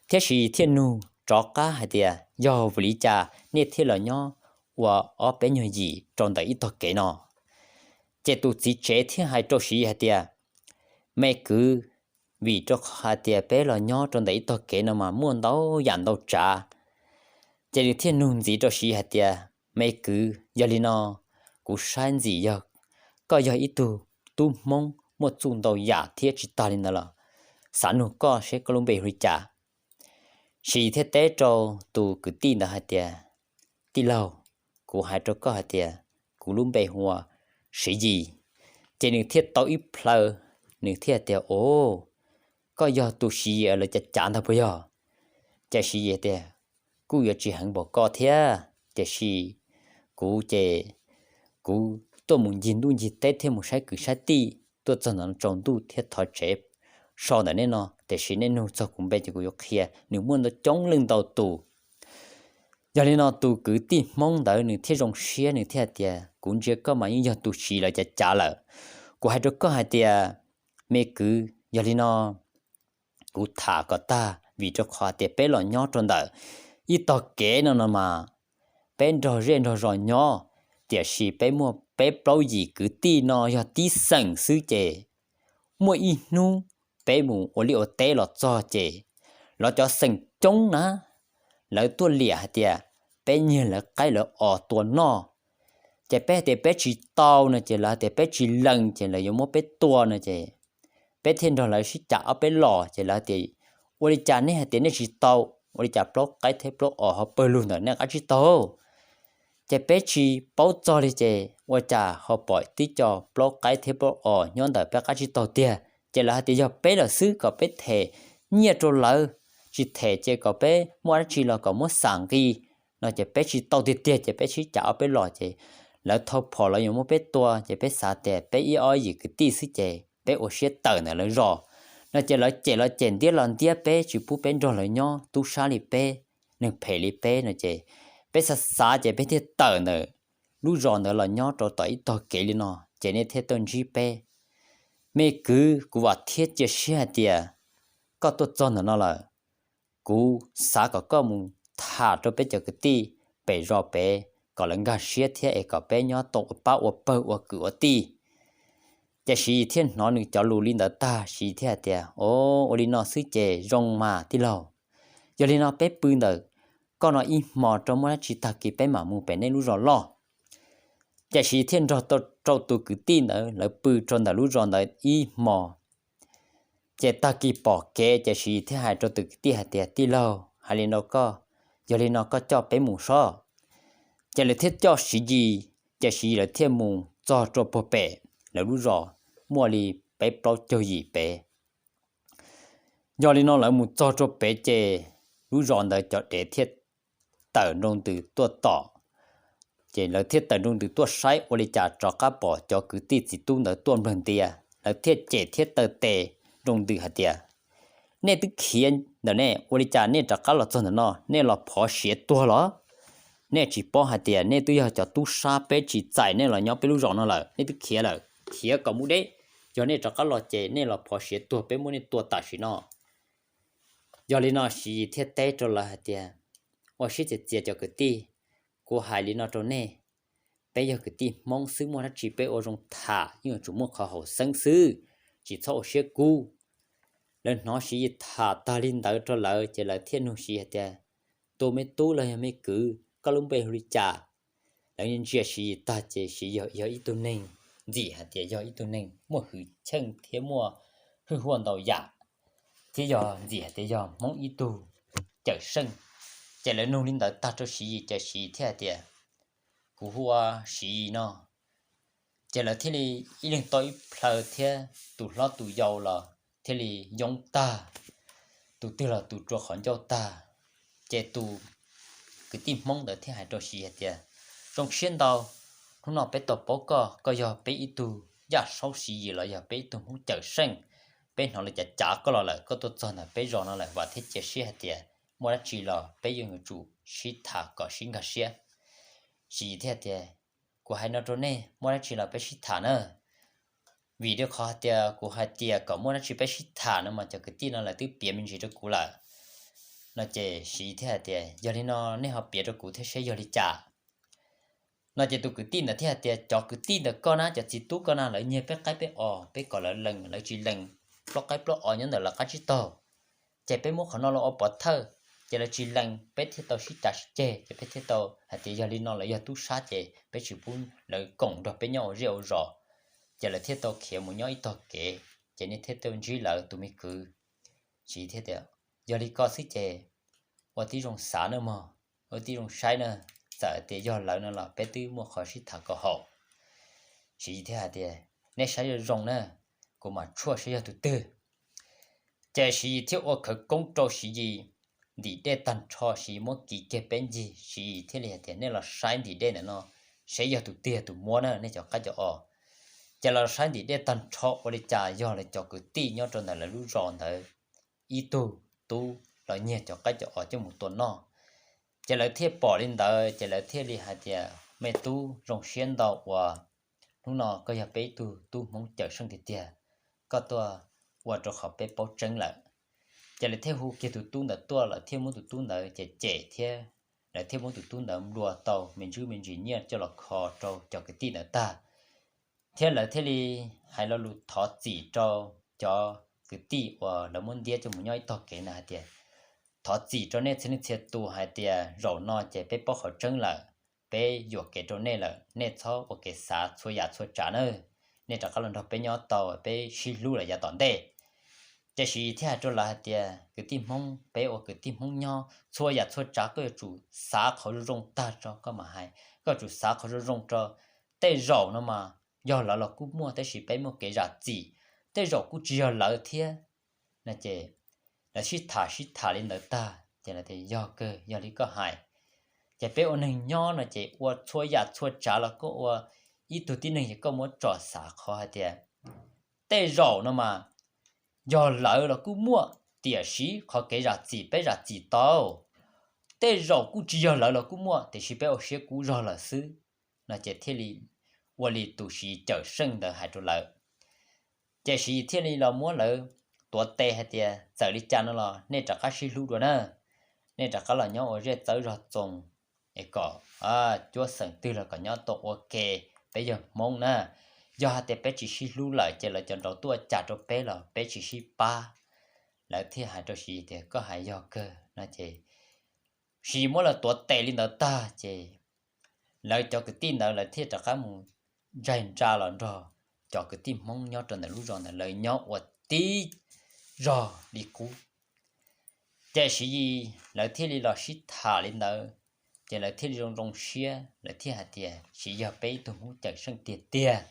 Thiab Siv Yis thiaj nug rov qab hais tias, yog vim li cas nej thiaj los nyob ua ob peb nyuag yim rau ntawm ib tog kev no? Ces tus txiv tsev thiaj hais rau Siv Yis hais tias, me kwv, vim rau qhov hais tias peb los nyob rau ntawm ib tog kev no mas muaj ntau yam ntau tsav. Ces nws thiaj nug ntxiv rau Siv Yis hais tias, me kwv, yog li no kuv saib ntxim yog koj yog ib tug tub Hmoob muaj txuj ntau yam thiab tsis tag li ntawd los xav nug koj seb koj lub npe hu li cas. Siv Yis thiaj teb rau tus kwv tij ntawd hais tias, tij laug, kuv hais rau koj hais tias kuv lub npe hu ua Siv Yis. Ces nws thiaj tau ib plhaw, nws thiaj tias, o, koj yog tus Siv Yis lawv cav cav ntag puas yog? Ces Siv Yis tias, kuj yuav tsis heev npaum koj thiab, tiam sis kuv ces kuv tuaj mus ncig ntuj ncig teb thiab mus saib kwv saib tij, tuaj txog ntawm no tsaus ntuj thiaj thov tsev so ntawm nej no, tiam sis nej nug txog kuv npe ces kuv yuav qhia, nws muaj ntau coob leej ntau tus. Yog li no tus kwv tij Hmoob ntawd nws thiaj zoo siab, nws thiaj tias, kuv ntsia koj mas yeej yog tus Siv lawv cav cav lawm. Kuv hais rau koj hais tias, me kwv, yog li no kuv tham kom tag, vim rau qhov tias peb los nyob rau ntawm ib tog kev no no mas peb nrog zej nrog zos nyob, tiam sis peb muaj peb plaub yim kwv tij no yog tib xeem xwb ces muaj ib hnub peb mus ua liaj ua teb los txog ces lawv cov xeem coob na, lawv tuaj liam hais tias peb nyiag lawv qaib lawv os tua noj. Ces peb hais tias peb tsis tau no ces lawv tias peb tsis lees ces lawv yuav muab peb tua no ces peb thiaj nrog lawv sib cav ob peb los ces lawv tias, ua li cas nej hais tias nej tsis tau, ua li cas plaub qaib thiab plaub os ho pawg lug ntawm nej qab tsib taug? Ces peb tsis paub txog li ces ua cas ho pom tib co plaub qaib thiab plaub os nyob ntawm peb qab tsib taug tiag. Ces lawv hais tias yog peb lawm xwb, kom peb them nyiaj rau lawv, tsis them ces kom peb muaj dab tsi los kom muab xam nqi no ces peb tsis tau tiag tiag ces peb sib cav ob peb los ces lawv thau phom lawv yuav muab peb tua ces peb xav tias peb ib ob yim kwv tij xwb ces peb ua siab tawm ntawm lawv zos no ces lawv cem los cem ntiab los ntiab peb tsis pub peb nrog lawv nyob tub sab li peb, neeg phem li peb no ces peb xav xav ces peb thiaj tawm ntawm lub zos ntawd los nyob rau tom ib tog kev li no ces nej thiaj tuaj ntsib peb. Me kwv, kuv vam thiab cia siab hais tias koj tuaj txog ntawm no lawm, kuv xav kom koj mus tham rau peb cov kwv tij pem zos pem kom lawv nkag siab thiab es kom peb nyob tau ua pab ua pawg ua kwv ua tij. Ces Siv Yis thiaj hnov nws cov lus li ntawd tag, Siv Yis thiaj hais tias, o, ua li no xwb ces zoo mas tij laug. Yog li no peb pw ntawm koj no ib hmo rau muaj dab tsi tag kis peb mam mus pem nej lub zos loj. Ces Siv Yis thiaj nrog rau tus kwv tij ntawd lawv pw rau ntawm lub zos ntawd ib hmo. Ces tag kis pom kev ces Siv Yis thiaj hais rau tus kwv tij hais tias, Tij laug, hais li no koj, yog li no koj coj peb mus sob. Ces lawv thiaj coj Siv Yis, ces Siv Yis lawv thiaj mus txog rau puag pem lawv lub zos, muaj li peb plaub caug yim pem. Yog li no lawv mus txog rau pem ces lub zos ntawd cov dev thiaj tawm nroo ntws tuaj tom. Ces lawv thiaj tawm nroo ntws tuaj saib ua li cas rov qab pom cov kwv tij txiv tub ntawd tuaj nplawg ntia. Lawv thiaj cem thiab taw tes nroo ntws hais tias, Nej twb khiav ntawm nej, ua li cas nej rov qab los txog ntawm no, nej los phov siav tuag los? Nej tsis paub hais tias nej twb yog cov tub sab, peb tsis txais nej los nyob peb lub zos no lawm, nej twb khiav lawm, khiav kom mus deb. Yog nej rov qab los ces nej los phov siav tuag, peb muab nej tua tam sim no. Yog li no Siv Yis thiaj teb rau lawv hais tias, Ua siab txias txias cov kwv tij, kuv hais li no rau nej, peb yog kwv tij Hmoob xwb, muaj dab tsi peb ua zoo tham, yeej yuav tsum muaj qhov haum xeeb xwb, tsis txhob ua siab kub. Lawv hnov Siv Yis tham tag li ntawd rau lawv ces lawv thiaj nug Siv Yis hais tias, Tus me tub los yog me kwv, koj lub npe hu li cas? Lawv ntsia Siv Yis tag ces Siv Yis yog ib tug neeg ntxim hais tias yog ib tug neeg muaj hwj chim thiab muaj hwj huam ntau yam, thiab yog ntxim hais tias yog Hmoob ib tug cawm seej. Ces lawv nug li ntawd tag rau Siv Yis ces Siv Yis thiaj hais tias, Kuv hu ua Siv Yis no. Ces lawv thiaj li ib leeg tau ib plhaw thiab tus hlob tus yau los thiaj li yoob tag, tus twg los tus rua qhov ncauj tag. Ces tus kwv tij Hmoob ntawd thiaj hais rau Siv Yis hais tias, Zoo siab ntau, hnub no peb tau paub koj, koj yog peb ib tug yaj saub Siv Yis los yog peb ib tug Hmoob cawm seej. Peb hnov lawv cav cav koj los lawm, koj tuaj txog ntawm peb zos no lawm, vam thiab cia siab hais tias muaj dab tsi los peb yeej yuav tsum sib tham kom sib nkag siab. Siv Yis thiaj tias, Kuv hais no rau nej, muaj dab tsi los peb sib tham na. Vim rau qhov hais tias kuv hais tias kom muaj dab tsi peb sib tham no mas cov kwv tij no lawv twb piav me ntsis rau kuv lawm. No ces Siv Yis thiaj hais tias, Yog li no nej ho piav rau kuv thiab seb yog li cas. No ces tus kwv tij ntawd thiaj hais tias, Cov kwv tij ntawm koj na, cov txiv tub koj na, lawv nyiag peb qaib peb os, peb kom lawv lees lawv tsis lees, plaub qaib plaub os nyob ntawm lawv qab tsib taug. Ces peb muab qhov no los ua pov thawj, ces lawv tsis lees peb thiaj tau sib cav sib ceg, ces peb thiaj tau hais tias yog li no lawv yog tub sab ces peb tsis pub lawv koom nrog peb nyob ua zej ua zos. Ces lawv thiaj tau khiav mus nyob ib tog kev, ces nej thiaj tau ntsib lawv tus me kwv. Siv Yis thiaj tias, Yog li ko xwb ces ua tib zoo xav nawb mog, ua tib zoo saib na, txawm tias yog lawv no los peb twb muaj qhov sib tham kom haum. Siv Yis thiaj hais tias, Nej saib zoo zoo na, kuv mam tshuaj saib yog tus twg. Ces Siv Yis thiaj ua khawv koob rau Siv Yis ntim dej tag nrho, Siv Yis muab kiv kiag peb ncig, Siv Yis thiaj li hais tias, Nej los saib ntim dej ntawm no, saib yog tus twg yog tus muab na nej cov qaib cov os. Ces los saib ntim dej tag nrho ua li cas yog lawv cov kwv tij nyob rau ntawm lawv lub zos ntawd ib tug tub los nyiag cov qaib cov os coj mus tua noj. Ces lawv thiaj pom li ntawd ces lawv thiaj li hais tias, Me tub, zoo siab ntau uas hnub no koj yog peb ib tug tub Hmoob cawm seej tiag tiag, koj tuaj ua rau qhov peb paub tseeb lawm. Ces lawv thiaj hu kiag tus tub ntawd tuaj, lawv thiaj muab tus tub ntawd cem cem thiab lawv thiaj muab tus tub ntawd nplua tau me ntsis me ntsis nyiaj coj los kho rau cov kwv tij ntawd tag. Thiab lawv thiaj li hais lo lus thov txim rau cov kwv tij uas lawv muab ntiab coj mus nyob ib tog kev ntawd hais tias, Thov txim rau nej txhia leej txhia tus hais tias zaum no ces peb paub qhov tseeb lawm, peb yuam kev rau nej lawm, nej txhob ua kev xav txhua yam txhua tsav nawb. Nej rov qab los nrog peb nyob tau, peb sib hlub lawm yav tom ntej. Ces Siv Yis thiaj hais rau lawv hais tias, Kwv tij Hmoob, peb ua kwv tij Hmoob nyob, txhua yam txhua tsav koj yuav tsum xav qhov zoo zoo tag tso koj mam hais, koj yuav tsum xav qhov zoo zoo rau. Tej zaum no mas yog lawv los kuj muaj, tab sis peb muaj kev zam txim, tej zaum kuj tsis yog lawv thiab. No ces lawv sib tham sib tham li ntawd tag ces lawv tias, Yog kawg, yog li koj hais. Ces peb ua neeg nyob no ces ua txhua yam txhua tsav los koj ua ib tug tib neeg ces koj muab tsom xav qhov hais tias tej zaum no mas yog lawv los kuj muaj, tiam sis qhov kev zam txim peb zam txim tau. Tej zaum kuj tsis yog lawv los kuj muaj, tiam sis peb ua siab kub zog lawm xwb. No ces thiaj li ua li tus Siv Yis cawm seej ntawd hais rau lawv. Ces Siv Yis thiaj li los muab lawv tuav tes hais tias, Txawm li cas no los nej rov qab sib hlub dua na, nej rov qab los nyob ua zej txawb zog txoos es kom cuab xeem twg los kom nyob tau ua ke. Peb yog Hmoob na, yog hais tias peb tsis sib hlub lawm ces lawv cov nraud tuaj cas rau peb los peb tsis sib pab. Lawv thiaj hais rau Siv Yis tias, Koj hais yog kawg. No ces Siv Yis muab lawv tuav tes li ntawd tag ces lawv cov kwv tij ntawd lawv thiaj rov qab mus ntsaig ntsa los nrog cov kwv tij Hmoob nyob rau ntawm lub zos ntawd, lawv nyob ua tib zog li qub. Ces Siv Yis lawv thiaj li los sib tham li ntawd, ces lawv thiaj li zoo zoo siab, lawv thiaj hais tias, Siv, yog peb ib tug Hmoob cawm seej tiag tiag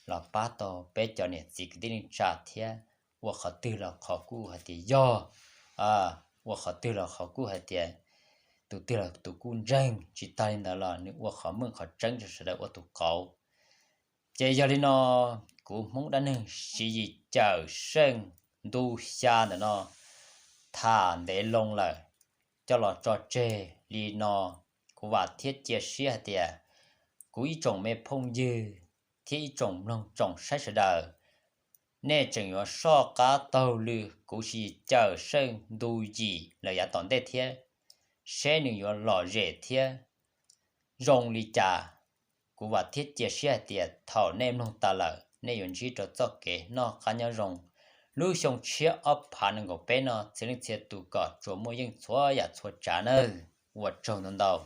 los pab tau peb cov niam txiv kwv tij neej tsa thiab, ua qhov twg los qhov kuj hais tias yog, ua qhov twg los qhov kuj hais tias tus twg los tus kuj ntseeg, tsis tag li ntawd los nws ua qhov meej qhov tseeb rau sawv daws ua tus qauv. Ces yog li no, kuv Hmoob dab neeg Siv Yis Cawm Seej ntu xya ntawm no tham ntev loo lawm, coj los tso tseg li no. Kuv vam thiab cia siab hais tias kuv ib tsoom me phooj ywg thiab ib tsoom mloog tsoom saib sawv daws, nej tseem yuav soj qab taug lw kuv Siv Yis Cawm Seej ntu yim lawm yav tom ntej thiab, seb nws yuav lom zem thiab zoo li cas. Kuv vam thiab cia siab hais tias thaum nej mloog tas lawm, nej yuav ntsib rau txoj kev noj qab nyob zoo lub xyoo tshiab ob phav nees nkaum peb no txhia leej txhia tus kom tsuas muaj yeej txhua yam txhua tsav nawb. Ua tsaug ntau ntau.